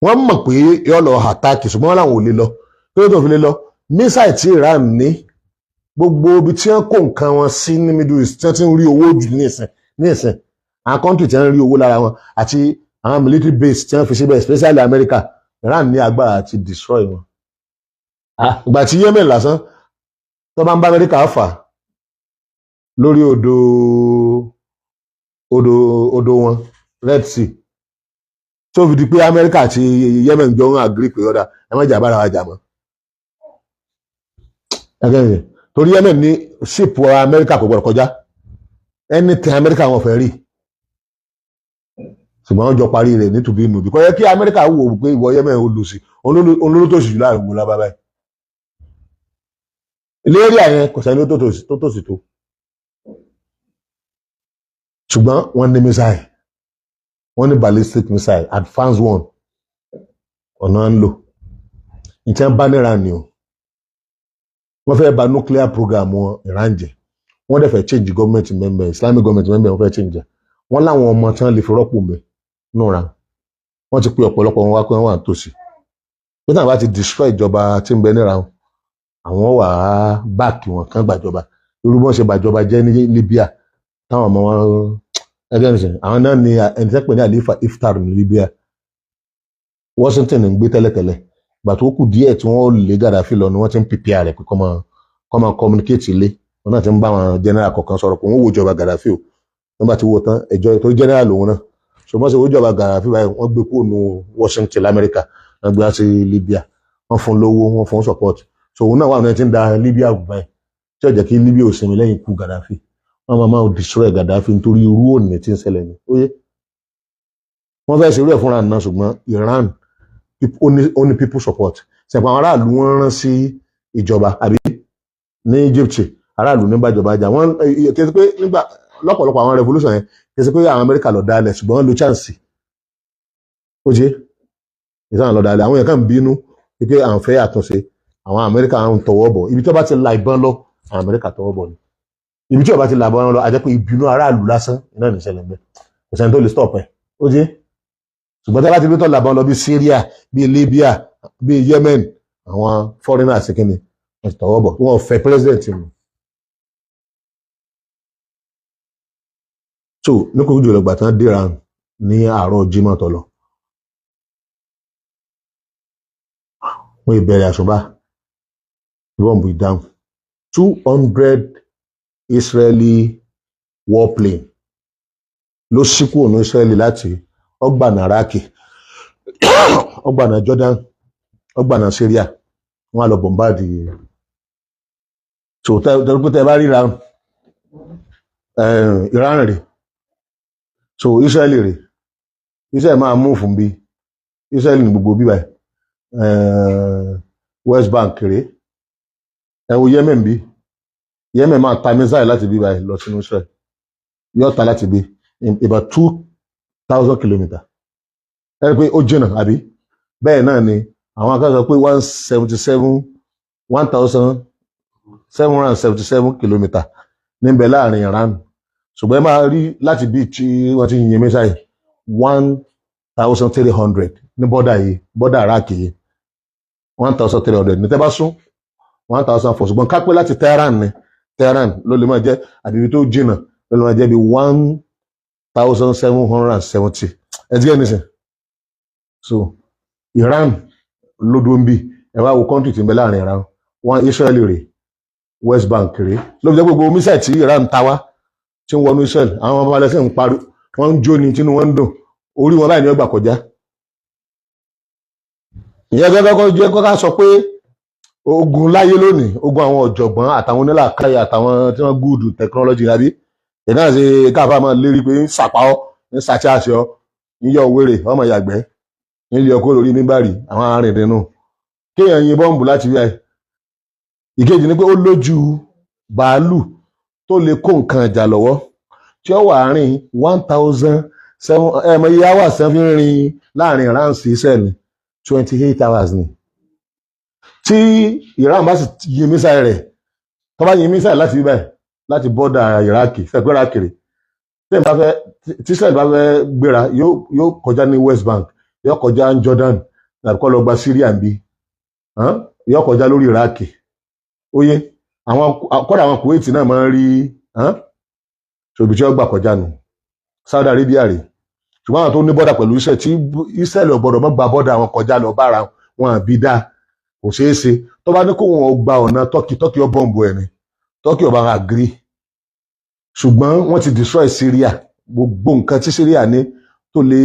S1: Wọ́n mọ̀ pé yóò lọ attack, ṣùgbọ́n wọ́n làwọn ò lè lọ. Kí ló tó fi lè lọ? Missile tí Iran ní, gbogbo ibi tí wọ́n kó nǹkan wọn sí ní Middle East tí wọ́n ti ń rí owó jù ní ìsìn, àwọn country tí wọ́n ń rí owó lára wọn àti àwọn military base tí wọ́n fi síbẹ̀, especially America, Iran ní agbára àti destroy wọn. Ìgbà tí Yemen lásán tó bá ń bá America fà lórí odò wọn, Red Sea, tó fi di pé America àti Yemen jọ ń agree pé ọ̀dà, ẹ má jà bára wa jà mọ́. Ẹgẹ́ torí Yemen ní ship America kò gbọdọ̀ kọjá, anything America wọn fẹ́ rí. Ṣùgbọ́n wọ́n jọ parí rẹ̀ nítubí nùbí. Kò yẹ kí America wò ó pé ìwọ Yemen ó lù sí olólùtòsí jù láàrin gbogbo lábá báyìí lérí àyẹn, kò sẹ́ni tó tòsí tó. Ṣùgbọ́n wọ́n ní missile, wọ́n ní ballistic missile, advanced one, ọ̀nà ń lò. Ìtẹ́ bá níra ni o, wọ́n fẹ́ bà nuclear program wọn Iran jẹ́, wọ́n dẹ̀ fẹ́ change government member, Islamic government member, wọ́n fẹ́ change ẹ̀. Wọ́n láwọn ọmọ tí wọ́n lè fi rọ́pò mẹ́ núra. Wọ́n ti pe ọ̀pọ̀lọpọ̀ wọn wá pé wọ́n wà nítòsí, pé táwọn bá ti destroy ìjọba tí ń bẹ níra wọn, àwọn wà á back wọn kán gbàjọba, irú bọ́n ṣe gbàjọba jẹ́ ní Libya táwọn ọmọ wọn ẹgbẹ́ nìṣẹ́. Àwọn náà ni ẹni tẹ́ pè ní Khalifa Haftar ní Libya. Washington ń gbé tẹ́lẹ̀tẹ́lẹ̀. Ìgbà tó kù díẹ̀ tí wọ́n lé Gaddafi lọ ni wọ́n ti ń prepare rẹ̀ pé kó máa communicate ilé wọn náà, ti ń bá àwọn general kọ̀ọ̀kan sọ̀rọ̀ pé wọ́n wo ìjọba Gaddafi o. Wọ́n bá ti wo tán ẹjọ́ tó general lòun náà so wọ́n ṣe wo ìjọba Gaddafi báyìí, wọ́n gbé kúrò ní Washington lamẹ́ríkà, wọ́n gbé wá sí Libya, wọ́n fún lówó, wọ́n fún support. So òun náà wà ní ẹni tí ń da Libya rú báyìí, tí ó jẹ́ kí Libya ò sinmi lẹ́yìn ikú Gaddafi. Wọ́n máa máa destroy Gaddafi nítorí irú òní tí ń ṣẹlẹ̀ ní óyé. Wọ́n fẹ́ ṣerú ẹ̀ fúnra náà, ṣùgbọ́n Iran ó ní people support. Ṣẹ̀pọ̀ àwọn aráàlú wọ́n rán sí ìjọba, àbí ní Egypt aráàlú ní bàjọba jà wọ́n. Kì í ṣe pé nígbà lọ́pọ̀lọpọ̀ àwọn revolution yẹn, kì í ṣe pé àwọn Amẹ́ríkà lọ dálẹ̀, ṣùgbọ́n wọ́n lo chance. Ó jẹ́ ìsáwọn lọ dálẹ̀, àwọn yẹn kàn bínú pé àwọn fẹ́ àtúnṣe. Àwọn Amẹ́ríkà ń tọwọ́ bọ̀ ibi tí wọ́n bá ti la ìbọn lọ, àwọn Amẹ́ríkà tọwọ́ bọ̀ ni. Ibi tí wọ́n bá ti la ìbọn lọ, a jẹ́ pé ìbínú aráàlú lásán iná ní ìṣẹ̀lẹ̀ ńbẹ, kò sẹ́ni tó lè stop ẹ̀. Ó jẹ́ ṣùgbọ́n tí a bá ti bí tọ́ la ìbọn lọ bí Syria, bí Libya, bí Yemen, àwọn foreigners kí ni wọ́n ti tọwọ́ bọ̀, wọ́n fẹ́ president mu. So ní kò jùlọ gbà tán déra ní àárọ̀ Jímọ̀ tó lọ, wọ́n ìbẹ̀rẹ̀ àṣùbà, bọ́ǹbù ìdáhùn, 200 Israeli warplane ló ṣí kúrò ní Israeli láti ọgbàna Iraki, ọgbàna Jordan, ọgbàna Syria, wọ́n á lọ bombard. So tẹ́lẹ̀ pé tẹ́ bá ríra Iran rè. So Israeli rè, Israel máa mú fún bí Israeli ní gbogbo bíbá ẹ̀, West Bank rè. Ẹ wo Yemen, bí Yemen máa ta missile láti bíbá ẹ̀ lọ sínú Israel, yóò ta láti bí about 2,000 kilometre. Ẹ rí i pé ó jìnnà, àbí? Bẹ́ẹ̀ náà ni àwọn akẹ́kọ̀ọ́ sọ pé 177, 1,777 kilometre níbẹ̀ láàrin Iran, ṣùgbọ́n ẹ máa rí láti bí tí wọ́n ti yin missile 1,300 ní border yìí, border Iraq yìí, 1,300 ní tẹ́ bá sún 1,004. Ṣùgbọ́n ká pé láti Tehran ni, Tehran ló lè máa jẹ́, àbí ibi tó jìnnà ló lè máa jẹ́ bí 1,770. Ẹ ti gẹ́ nísìn. So Iran ló dúró ń bí. Ẹ wá wo country tí ń bẹ láàrin Iran wọn. Israel rè, West Bank rè. Ló fi jẹ́ gbogbo missile tí Iran ta wá tí ń wọnú Israel, àwọn ọmọ Palestine ń parí, wọ́n ń jó ni, tínú wọn ń dùn. Orí wọn báyìí ni wọ́n gbà kọjá. Ìyẹn gẹ́gẹ́ kọ́ jẹ́ kọ́ ká sọ pé ogun láyé lónìí, ogun àwọn ọ̀jọ̀gbọ́n àtàwọn onílàákàyè àtàwọn tí wọ́n good technology, àbí ìdáhùn ṣe káfá máa lérí pé ń sàpá ọ́, ń sàṣàṣọ, ń yọ wèrè ọmọ ìyàgbẹ́, ń lé ọkọ lórí mímbàrí àwọn arìnrìnnù, kéèyàn yin bọ́ǹbù láti rí ẹ. Ìkejì ni pé ó lójú bàálù tó lè kó nǹkan ìjà lọ́wọ́ tí ó wà rìn 1,007 ẹ̀ mọ iye hours tí wọ́n fi ń rin láàrin Iran sí Israel ní 28 hours ni. Tí Iran bá sì yin missile rẹ̀, tó bá yin missile láti bíbẹ̀, láti border Iraq, sẹ́pẹ́ Iraq rè, tí bá fẹ́, tí Israel bá fẹ́ gbéra, yóò kọjá ní West Bank, yóò kọjá ní Jordan, tàbí kó lọ gba Syria ń bí, yóò kọjá lórí Iraq. Óyé àwọn kọ́dà, àwọn Kuwait náà máa ń rí ṣòbí tí wọ́n gbà kọjá nù. Saudi Arabia rè, ṣùgbọ́n àwọn tó ní border pẹ̀lú Israel, tí Israel ò gbọ́dọ̀ mọ́ gba border àwọn kọjá lọ bára wọn, àbí dáa kò ṣeé ṣe. Tó bá ní kó wọn gba ọ̀nà Turkey, Turkey ó bọ́ǹbù ẹ̀ ni, Turkey ò bá wọn agree. Ṣùgbọ́n wọ́n ti destroy Syria. Gbogbo nǹkan tí Syria ní tó lè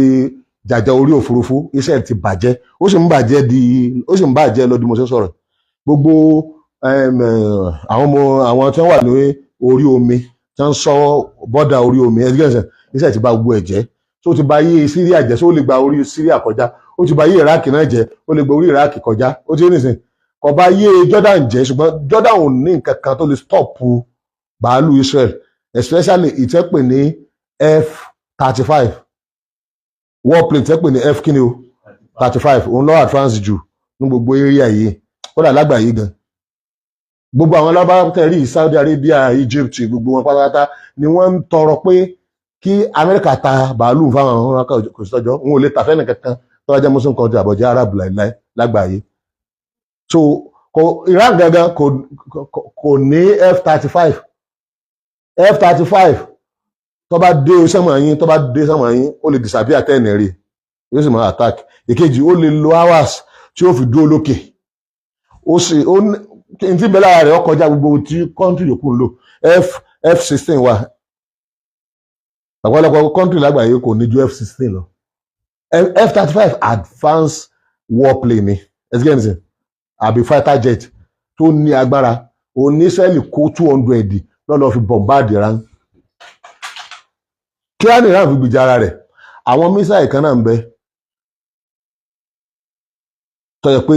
S1: jàjà orí òfurufú, Israel ti bàjẹ́, ó sì ń bàjẹ́ di, ó sì ń bàjẹ́ lọ di mo ṣe sọ̀rọ̀. Gbogbo àwọn ọmọ àwọn tí wọ́n wà ní orí omi, tí wọ́n ń sọ border orí omi ẹ̀dígẹ́sẹ̀, Israel ti bà gbogbo ẹ̀ jẹ́. Tó ti bà yé Syria jẹ́, tó lè gba orí Syria kọjá. Ó ti bà yé Iraq náà jẹ́, ó lè gba orí Iraq kọjá. Ó ti ní sìn kò bà yé Jordan jẹ́, ṣùgbọ́n Jordan ò ní nǹkan kan tó lè stop bàálù Israel, especially ìtẹ́pè ní F-35 warplane, tẹ́pè ní F kíni o, 35. Òun lọ́wọ́ advance jù ní gbogbo area yìí, kódà lágbàáyé gan. Gbogbo àwọn alábàá tẹ̀rí, Saudi Arabia, Egypt, gbogbo wọn pátápátá ni wọ́n ń tọrọ pé kí Amẹ́ríkà ta bàálù fáwọn. Ọ̀rọ̀ kò sí tọ́jọ́ wọn ò lè tà fẹ́ni kankan tó bá jẹ́ Muslim country àbọ̀jẹ́ Arab láìláì lágbàáyé. So kò Iran gangan kò ní F-35. F-35 tó bá dé sánmọ̀ yín, tó bá dé sánmọ̀ yín, ó lè disappear tẹ́ẹ̀nì rí, yóò sì máa attack. Ìkejì, ó lè lo hours tí ó fi dúró lókè. Ó sì ó ní n tí bẹ́ẹ̀ lára rẹ̀, ó kọjá gbogbo tí country yòókù ń lò. F-16 wà. Ọ̀pọ̀lọpọ̀ country lágbàáyé kò ní ju F-16 lọ. F-35 advanced warplane ni, ẹsìkẹ́ni àbí fighter jet tó ní agbára. Òun ní Israeli kó 200 lọ́lọ́ fi bombard Iran. Kí á ní Iran fi gbìjà ara rẹ̀. Àwọn missile kan náà ń bẹ tó yẹ pé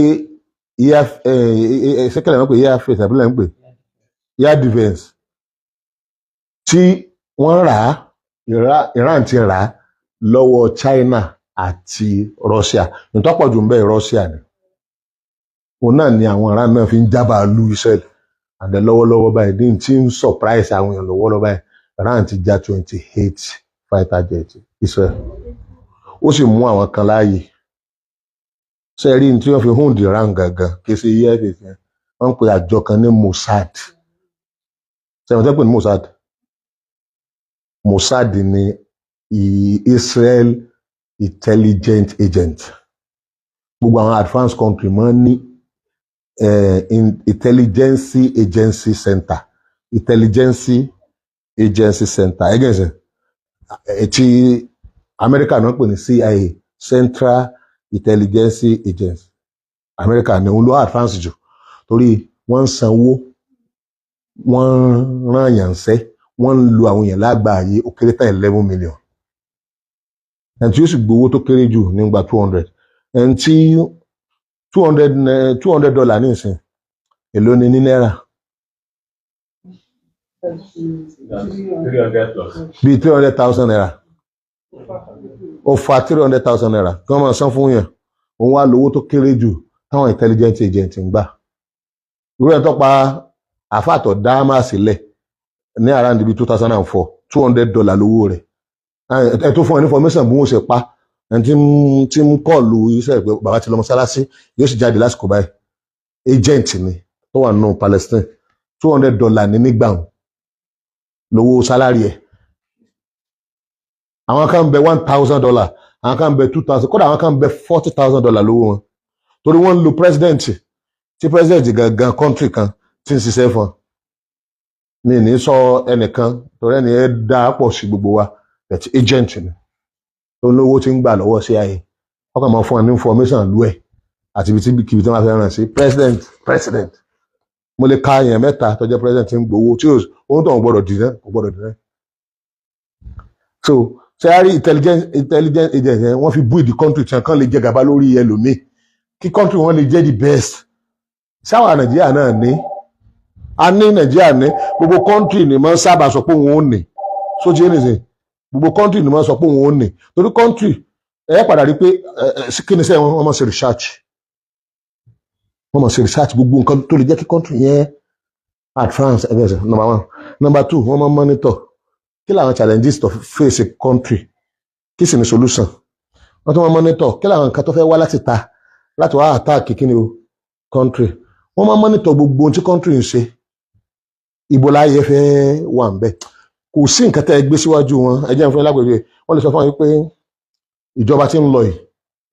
S1: ṣẹ́kẹ̀lẹ̀ wọn pè air face àbí lẹ́yìn pè air defence tí wọ́n rà á. Iran ti rà á lọ́wọ́ China àti Russia. Ìtọ́pọ̀jù ń bẹ Russia ni. Òun náà ni àwọn Iran náà fi ń jábà lu Israel àdẹ lọ́wọ́lọ́wọ́ báyìí. Ní tí ń surprise àwọn èèyàn lọ́wọ́lọ́wọ́ báyìí, Iran ti já 28 fighter jet Israel, ó sì mú àwọn kan láàyè. Ṣe rí ní tí wọ́n fi wound Iran gangan, kì í ṣe EFF yẹn. Wọ́n ń pe àjọ kan ní Mossad. Ṣe wọ́n tẹ́ pè ní Mossad? Mossad ni Israel intelligent agent. Gbogbo àwọn advanced country máa ń ní intelligence agency center, intelligence agency center ẹgẹ́ sẹ́ ti Amẹ́ríkà náà pè ní CIA, Central Intelligence Agency. Amẹ́ríkà ní òun ló advance jù, torí wọ́n ń sanwó, wọ́n ń rán yàn ṣẹ́, wọ́n ń lo àwọn èèyàn lágbàáyé, ó kéré tán 11 million. Ẹni tí ó sì gbowó tó kéré jù ní gba 200. Ẹni tí 200, $200 ní ìsìn, èló ni ní náírà?
S2: 300 plus.
S1: Bíi ₦300,000. Ó fa ₦300,000 kí wọ́n máa san fún yàn. Òun wá lówó tó kéré jù táwọn intelligent agent ń gbà. Irú ẹ̀ tó pa àfàtọ̀ dáhámà sílẹ̀ ní around bíi 2004, $200 lówó rẹ̀. Ẹ tó fún ẹ ní information bí wọ́n ṣe pa ẹni tí ń kọlu iṣẹ́ ìpè bàbá ti lọ mọ́sálásí, yóò sì jáde lásìkò báyìí. Agent ni tó wà nínú Palestine. $200 ní nígbà wọn lówó salary ẹ̀. Àwọn kan ń bẹ $1,000, àwọn kan ń bẹ 2,000, kódà àwọn kan ń bẹ $40,000 lówó wọn, torí wọ́n ń lo president tí president gangan country kan tí ń ṣiṣẹ́ fún mi. Ní sọ ẹnìkan torí ẹni ẹ dá pọ̀ sí gbogbo wa, but agent ni tó lówó tí ń gbà lọ́wọ́ CIA. Wọ́n kàn máa fún ẹ ní information lú ẹ̀ àti ibi tí kìbi tí wọ́n fẹ́ ràn sí president. President, mo lè ka èèyàn mẹ́ta tó jẹ́ president tí ń gbowó tí òun tó ń gbọ́dọ̀ dì náà, kò gbọ́dọ̀ dì náà. So ṣe á rí intelligent agent yẹn, wọ́n fi build the country tí wọ́n kàn lè jẹ gàba lórí ẹlòmíì, kí country wọn lè jẹ́ the best. Sáwà Nàìjíríà náà ní, a ní Nàìjíríà ní gbogbo country ni máa ń sábà sọ pé òun ò ní sójú ẹnìsìn. Gbogbo country ni máa ń sọ pé òun ò ní, torí country ẹ padà rí pé ẹ kí ni sẹ́yìn, wọ́n máa ṣe research, wọ́n máa ṣe research gbogbo nǹkan tó lè jẹ́ kí country yẹn advance. Ẹgbẹ́ ẹsẹ̀ number one. Number two, wọ́n máa monitor kí làwọn challenges tó face a country, kí sì ni solution. Wọ́n tún máa monitor kí làwọn nǹkan tó fẹ́ wá láti ta láti wá attack kí ni o country. Wọ́n máa monitor gbogbo ohun tí country ń ṣe, ibo láyé fẹ́ wà ń bẹ̀. Kò sí nǹkan tẹ́ ẹ gbé síwájú wọn. Ẹ jẹ́ n fún yín lápèjúwe. Wọ́n lè sọ fún yín pé ìjọba tí ń lọ yìí,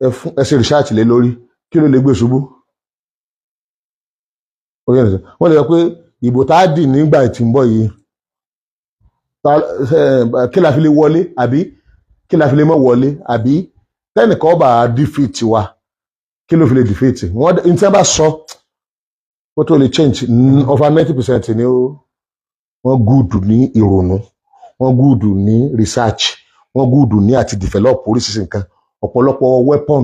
S1: ẹ fún ẹ ṣe research lé lórí kí ló lè gbé ṣubú. Ó yẹ nìyẹn. Wọ́n lè sọ pé ìbò tá a dì nígbà tí ń bọ̀ yìí, kí la fi lè wọlé àbí kí la fi lè mọ́ wọlé, àbí tẹ́nìkan bá defeat wa, kí ló fi lè defeat wọ́n. Ní tí wọ́n bá sọ kó tó lè change, over 90% ni ó wọ́n good ní ìrònú, wọ́n good ní research, wọ́n good ní àti develop oríṣiríṣi nǹkan, ọ̀pọ̀lọpọ̀ weapon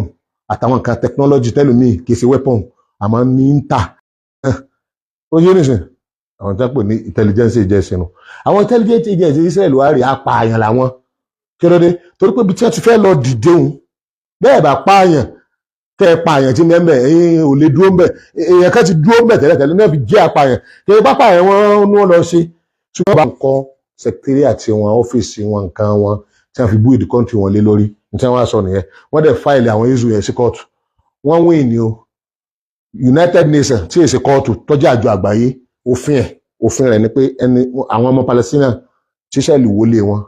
S1: àtàwọn nǹkan technology tẹ́lòmíì kì í ṣe weapon àmọ́ ní ń tà. Ó yé nìsín, àwọn tí wọ́n pè ní intelligence agency nù. Àwọn intelligence agency Israel wà rí, apààyàn làwọn. Kí ló dé? Torí pé ibi tí wọ́n ti fẹ́ lọ dìde òun bẹ́ẹ̀ bá pààyàn, tẹ́ ẹ pààyàn tí mẹ́mbẹ̀, ẹ̀yin ò lè dúró ńbẹ̀. Èèyàn kan ti dúró ńbẹ̀ tẹ́lẹ̀tẹ́lẹ̀ náà fi jẹ́ apààyàn, kí ẹ bá pààyàn wọn ní wọ́n lọ sí. Ṣùgbọ́n bá ń kọ́ secretariat wọn, ọ́fíìsì wọn, nǹkan wọn tí wọ́n fi build country wọn lé lórí ní tí wọ́n wá sọ nìyẹn. Wọ́n dẹ̀ file àwọn issue yẹn sí kóòtù, wọ́n win ní o. United Nations tí èsì kóòtù tọ́jú àjọ àgbáyé, òfin ẹ̀, òfin rẹ̀ ni pé ẹni àwọn ọmọ Palestine tí Israẹli wọlé wọn,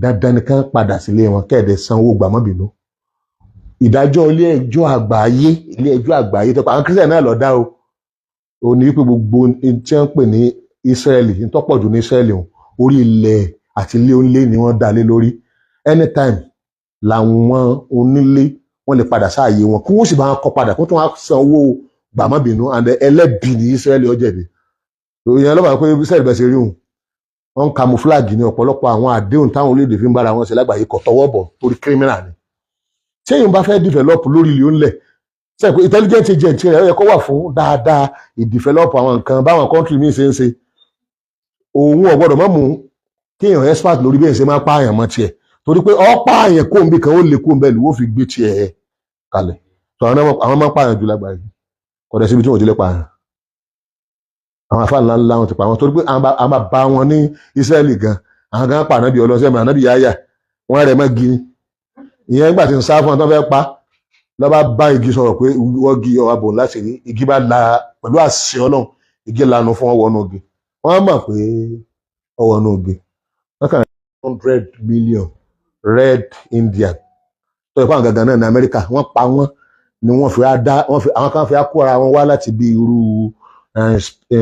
S1: dandan nìkan padà sílé wọn, kẹ́ẹ̀dẹ̀ sanwó gbàmọ́bìnú. Ìdájọ́ ilé ẹjọ́ àgbáyé, ilé ẹjọ́ àgbáyé tó pa àwọn Christian náà lọ dá o, ò ní wípé gbogbo tí wọ́n ń pè ní Israẹli ń tọ́pọ̀ jù ní Israẹli òun, orí ilẹ̀ àti ilé onílé ni wọ́n dá lé lórí. Anytime làwọn onílé wọ́n lè padà sáàyè wọn, kí wọ́n sì bá wọn kọ́ padà, kó tún wá san owó gbàmọ́bìnú. And ẹlẹ́bi ní Israẹli ó jẹ̀bi. Ìyẹn lọ́ba pé Israẹli bẹ́ẹ̀ ṣe rí òun, wọ́n ń camouflage ní ọ̀pọ̀lọpọ̀ àwọn àdéhùn táwọn orílẹ̀-èdè fi ń bára wọn ṣe lágbàáyé, kò tọwọ́ bọ̀ torí criminal ni. Tí èèyàn bá fẹ́ develop lórí ilé ńlẹ̀ ṣe pé intelligent agent rẹ̀ ó yẹ kó wà fún dáadáa, ìdevelop àwọn nǹkan báwọn country míì ṣe ń ṣe. Òun ò gbọ́dọ̀ mọ̀ mú kéèyàn expert lórí bí èèyàn ṣe máa pààyàn mọ́ tiẹ̀, torí pé ọ́ pààyàn kó nbí kan, ó lè kó nbẹ́ lù ó fi gbé tiẹ̀ kalẹ̀. Tó àwọn máa ń pààyàn jù lágbàáyé. Kò dẹ̀ síbi tí wọ́n ti lè pààyàn. Àwọn afá ńlá ńlá wọn ti pa wọn, torí pé àwọn bá wọn ní Ísírẹ́lì gan, àwọn gan pa ànábì ọlọ́sẹ̀ mọ́ ànábì yáyà, wọ́n rẹ̀ mọ́ gi ìyẹn nígbà tí ń sá fún wọn tó fẹ́ pa, lọ́ba bá igi sọ̀rọ̀ pé wọ́n gi ọ̀wá bò láti rí igi bá la pẹ̀lú àṣẹ Ọlọ́run, igi lanu fún wọn wọnú igi. Wọ́n mọ̀ pé ọ wọnú igi. Wọ́n kàn 100 million Red Indian tó yẹ kó àwọn gangan náà ní Amẹ́ríkà, wọ́n pa wọ́n ni. Wọ́n fi á dá wọ́n fi àwọn kan fi á kó ara wọn wá láti bí irú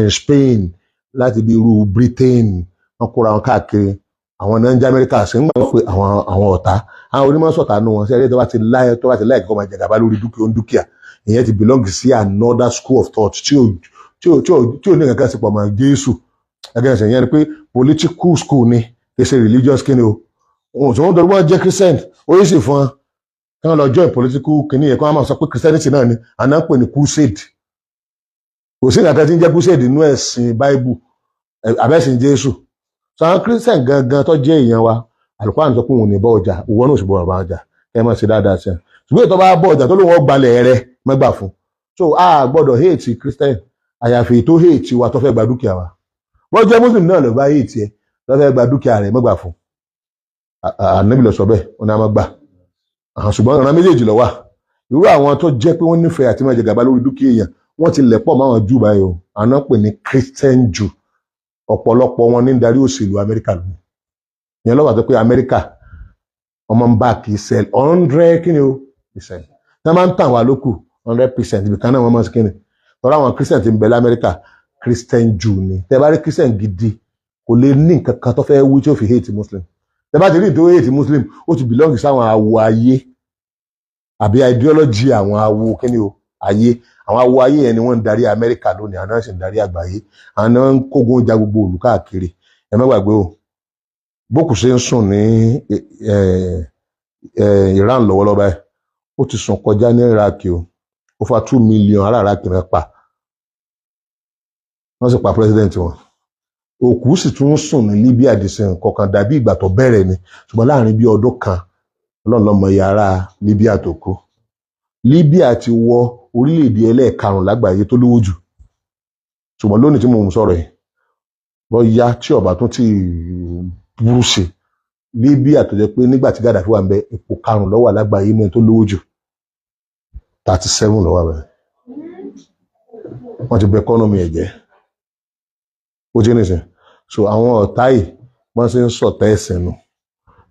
S1: Spain, láti bí irú Britain. Wọ́n kóra wọn káàkiri. Àwọn náà ń jẹ́ Amẹ́ríkà sí ń gbà wọ́n pé àwọn ọ̀tá, àwọn onímọ̀ sọ̀tà nù wọn sí ẹni tó bá ti láyé, tó bá ti láyé kó máa jẹ gàba lórí dúkìá ń dúkìá. Ìyẹn ti belong sí another school of thought tí ò ní nǹkan kan sí pọ̀ mọ́ Jésù. Ẹgbẹ́ ẹ̀sìn yẹn ni pé political school ni, kì í ṣe religious. Kí ni o Wọn tí wọ́n dọ̀rọ̀, wọ́n jẹ́ Christian, ó yìí sì fún wọn kí wọ́n lọ join political kìíní yẹn, kí wọ́n máa sọ pé Christianity náà ni àná ń pè ní crusade. Kò sí nǹkan tí ń jẹ́ crusade nínú ẹ̀sìn Bible àbẹ́sìn Jésù. So àwọn Christian gangan tó jẹ́ èèyàn wa, Àlùkùránì sọ pé òun ò ní bọ́ ọjà, ìwọ náà sì bọ́ ọba ọjà, kẹ́ ẹ máa ṣe dáadáa sí ẹ. Ṣùgbọ́n ìtọ́ bá bọ́ ọjà tó lóun ọgbàlẹ̀ rẹ mẹ́gbà fún. So a gbọ́dọ̀ hate Christian, àyàfi tó hate wa tó fẹ́ gba dúkìá wa. Wọ́n jẹ́ Muslim náà ló bá hate ẹ tó fẹ́ gba dúkìá rẹ̀, mẹ́gbà fún. Ànábì lọ sọ bẹ́ẹ̀, wọn ni a máa gbà. Ṣùgbọ́n ìran méjèèjì ló wà. Irú àwọn tó jẹ́ pé wọ́n nífẹ̀ẹ́ àti máa jẹ gàba lórí dúkìá èèyàn, wọ́n ti lẹ̀ pọ̀ máwọn Júù báyìí o. Àná pè ní Christian Jew. Ọ̀pọ̀lọpọ̀ wọn ní ń darí òṣèlú Amẹ́ríkà lónìí. Ìyẹn lọ́wọ́ àti pé Amẹ́ríkà ọmọ ń bá kì í sell 100 kí ni o percent tí wọ́n máa ń tàn wá lókù, 100% ibi kan náà wọ́n máa ń ṣe kí ni tọ́lá. Àwọn Christian ti ń bẹ lamẹ́ríkà, Christian Jew ni. Tẹ́ bá rí Christian gidi, kò lè ní nǹkan kan tó fẹ́ wí tí ó fi hate Muslim. Tẹ́ bá ti rí tó hate Muslim, ó ti belong sáwọn awo ayé àbí ideology àwọn awo kí ni o ayé. Àwọn awo ayé yẹn ni wọ́n ń darí Amẹ́ríkà lónìí, àwọn náà sì ń darí àgbáyé, àwọn náà ń kógun ja gbogbo òlù káàkiri. Ẹ má gbàgbé o, bókù ṣe ń sùn ní Iran lọ́wọ́lọ́wọ́ báyìí, ó ti sùn kọjá ní Iraq o. Over 2 million ará Iraq náà pa, wọ́n sì pa president wọn. Òkú sì tún ń sùn ní Libya dìsìn kọkàn dàbí ìgbà tó bẹ̀rẹ̀ ni. Ṣùgbọ́n láàrin bí ọdún kan, Ọlọ́run ló mọ iye ará Libya tó kú. Libya ti wọ orílẹ̀-èdè ẹlẹ́ẹ̀karùn-ún lágbàáyé tó lówó jù. Ṣùgbọ́n lónìí tí mo ń sọ̀rọ̀ yìí, bóyá tí ọba tún ti burú sí, Libya tó jẹ́ pé nígbà tí Gaddafi wà ń bẹ, ipò karùn-ún ló wà lágbàáyé ní tó lówó jù, 37 ló wà bẹ́ẹ̀. Wọ́n ti bẹ economy ẹ̀ jẹ́. Ó ti nìsín. So àwọn ọ̀tá yìí, wọ́n ṣe ń sọ̀tá ẹ̀sìn nù.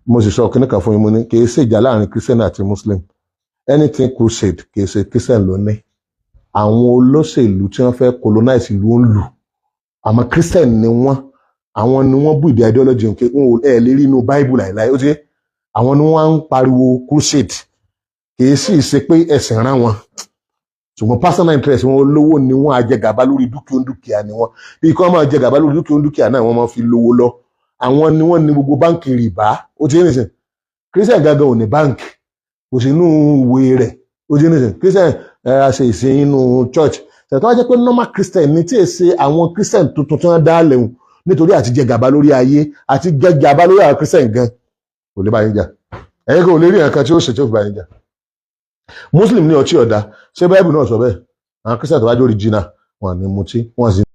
S1: Mo sì sọ kíní kan fún yín, mo ní kì í ṣèjà láàrin Christian àti Muslim. Anything crusade, kì í ṣe Christian ló ní. Àwọn olóṣèlú tí wọ́n fẹ́ colonize ìlú ń lù, àmọ́ Christian ni wọ́n. Àwọn ni wọ́n build ideology nǹkan wọn ò ẹ̀ lè rí inú Bible láìláì. Ó ti yé? Àwọn ni wọ́n ń pariwo crusade. Kì í sì ṣe pé ẹ̀sìn rán wọn, ṣùgbọ́n personal interest wọn. Olówó ni wọ́n, ajẹgàba lórí dúkìá dúkìá ni wọ́n. Bí kí wọ́n máa jẹ gàba lórí dúkìá dúkìá náà, wọ́n máa fi lówó lọ. Àwọn ni wọ́n ní gbogbo báǹkì rìbá. Ó ti yé nìsín? Christian gangan ò ní báǹkì, kò sí inú ìwé rẹ̀. Ó ti yé nìsín? Christian ẹ a ṣe ìsìn inú church tẹ̀tọ́ wá jẹ́ pé normal Christian ní tí èsì àwọn Christian tuntun tí wọ́n dá lẹ́hùn nítorí àti jẹ gàba lórí ayé àti jẹ gàba lórí àwọn Christian gan kò lè bá yín jà. Ẹ̀yin kò lè rí nǹkan tí ó ṣe tí ó fi bá yín jà. Muslim ní ọtí ọ̀dà. Ṣé Bible náà sọ bẹ́ẹ̀? Àwọn Christian tó wájú original wọn ní mutí, wọn sì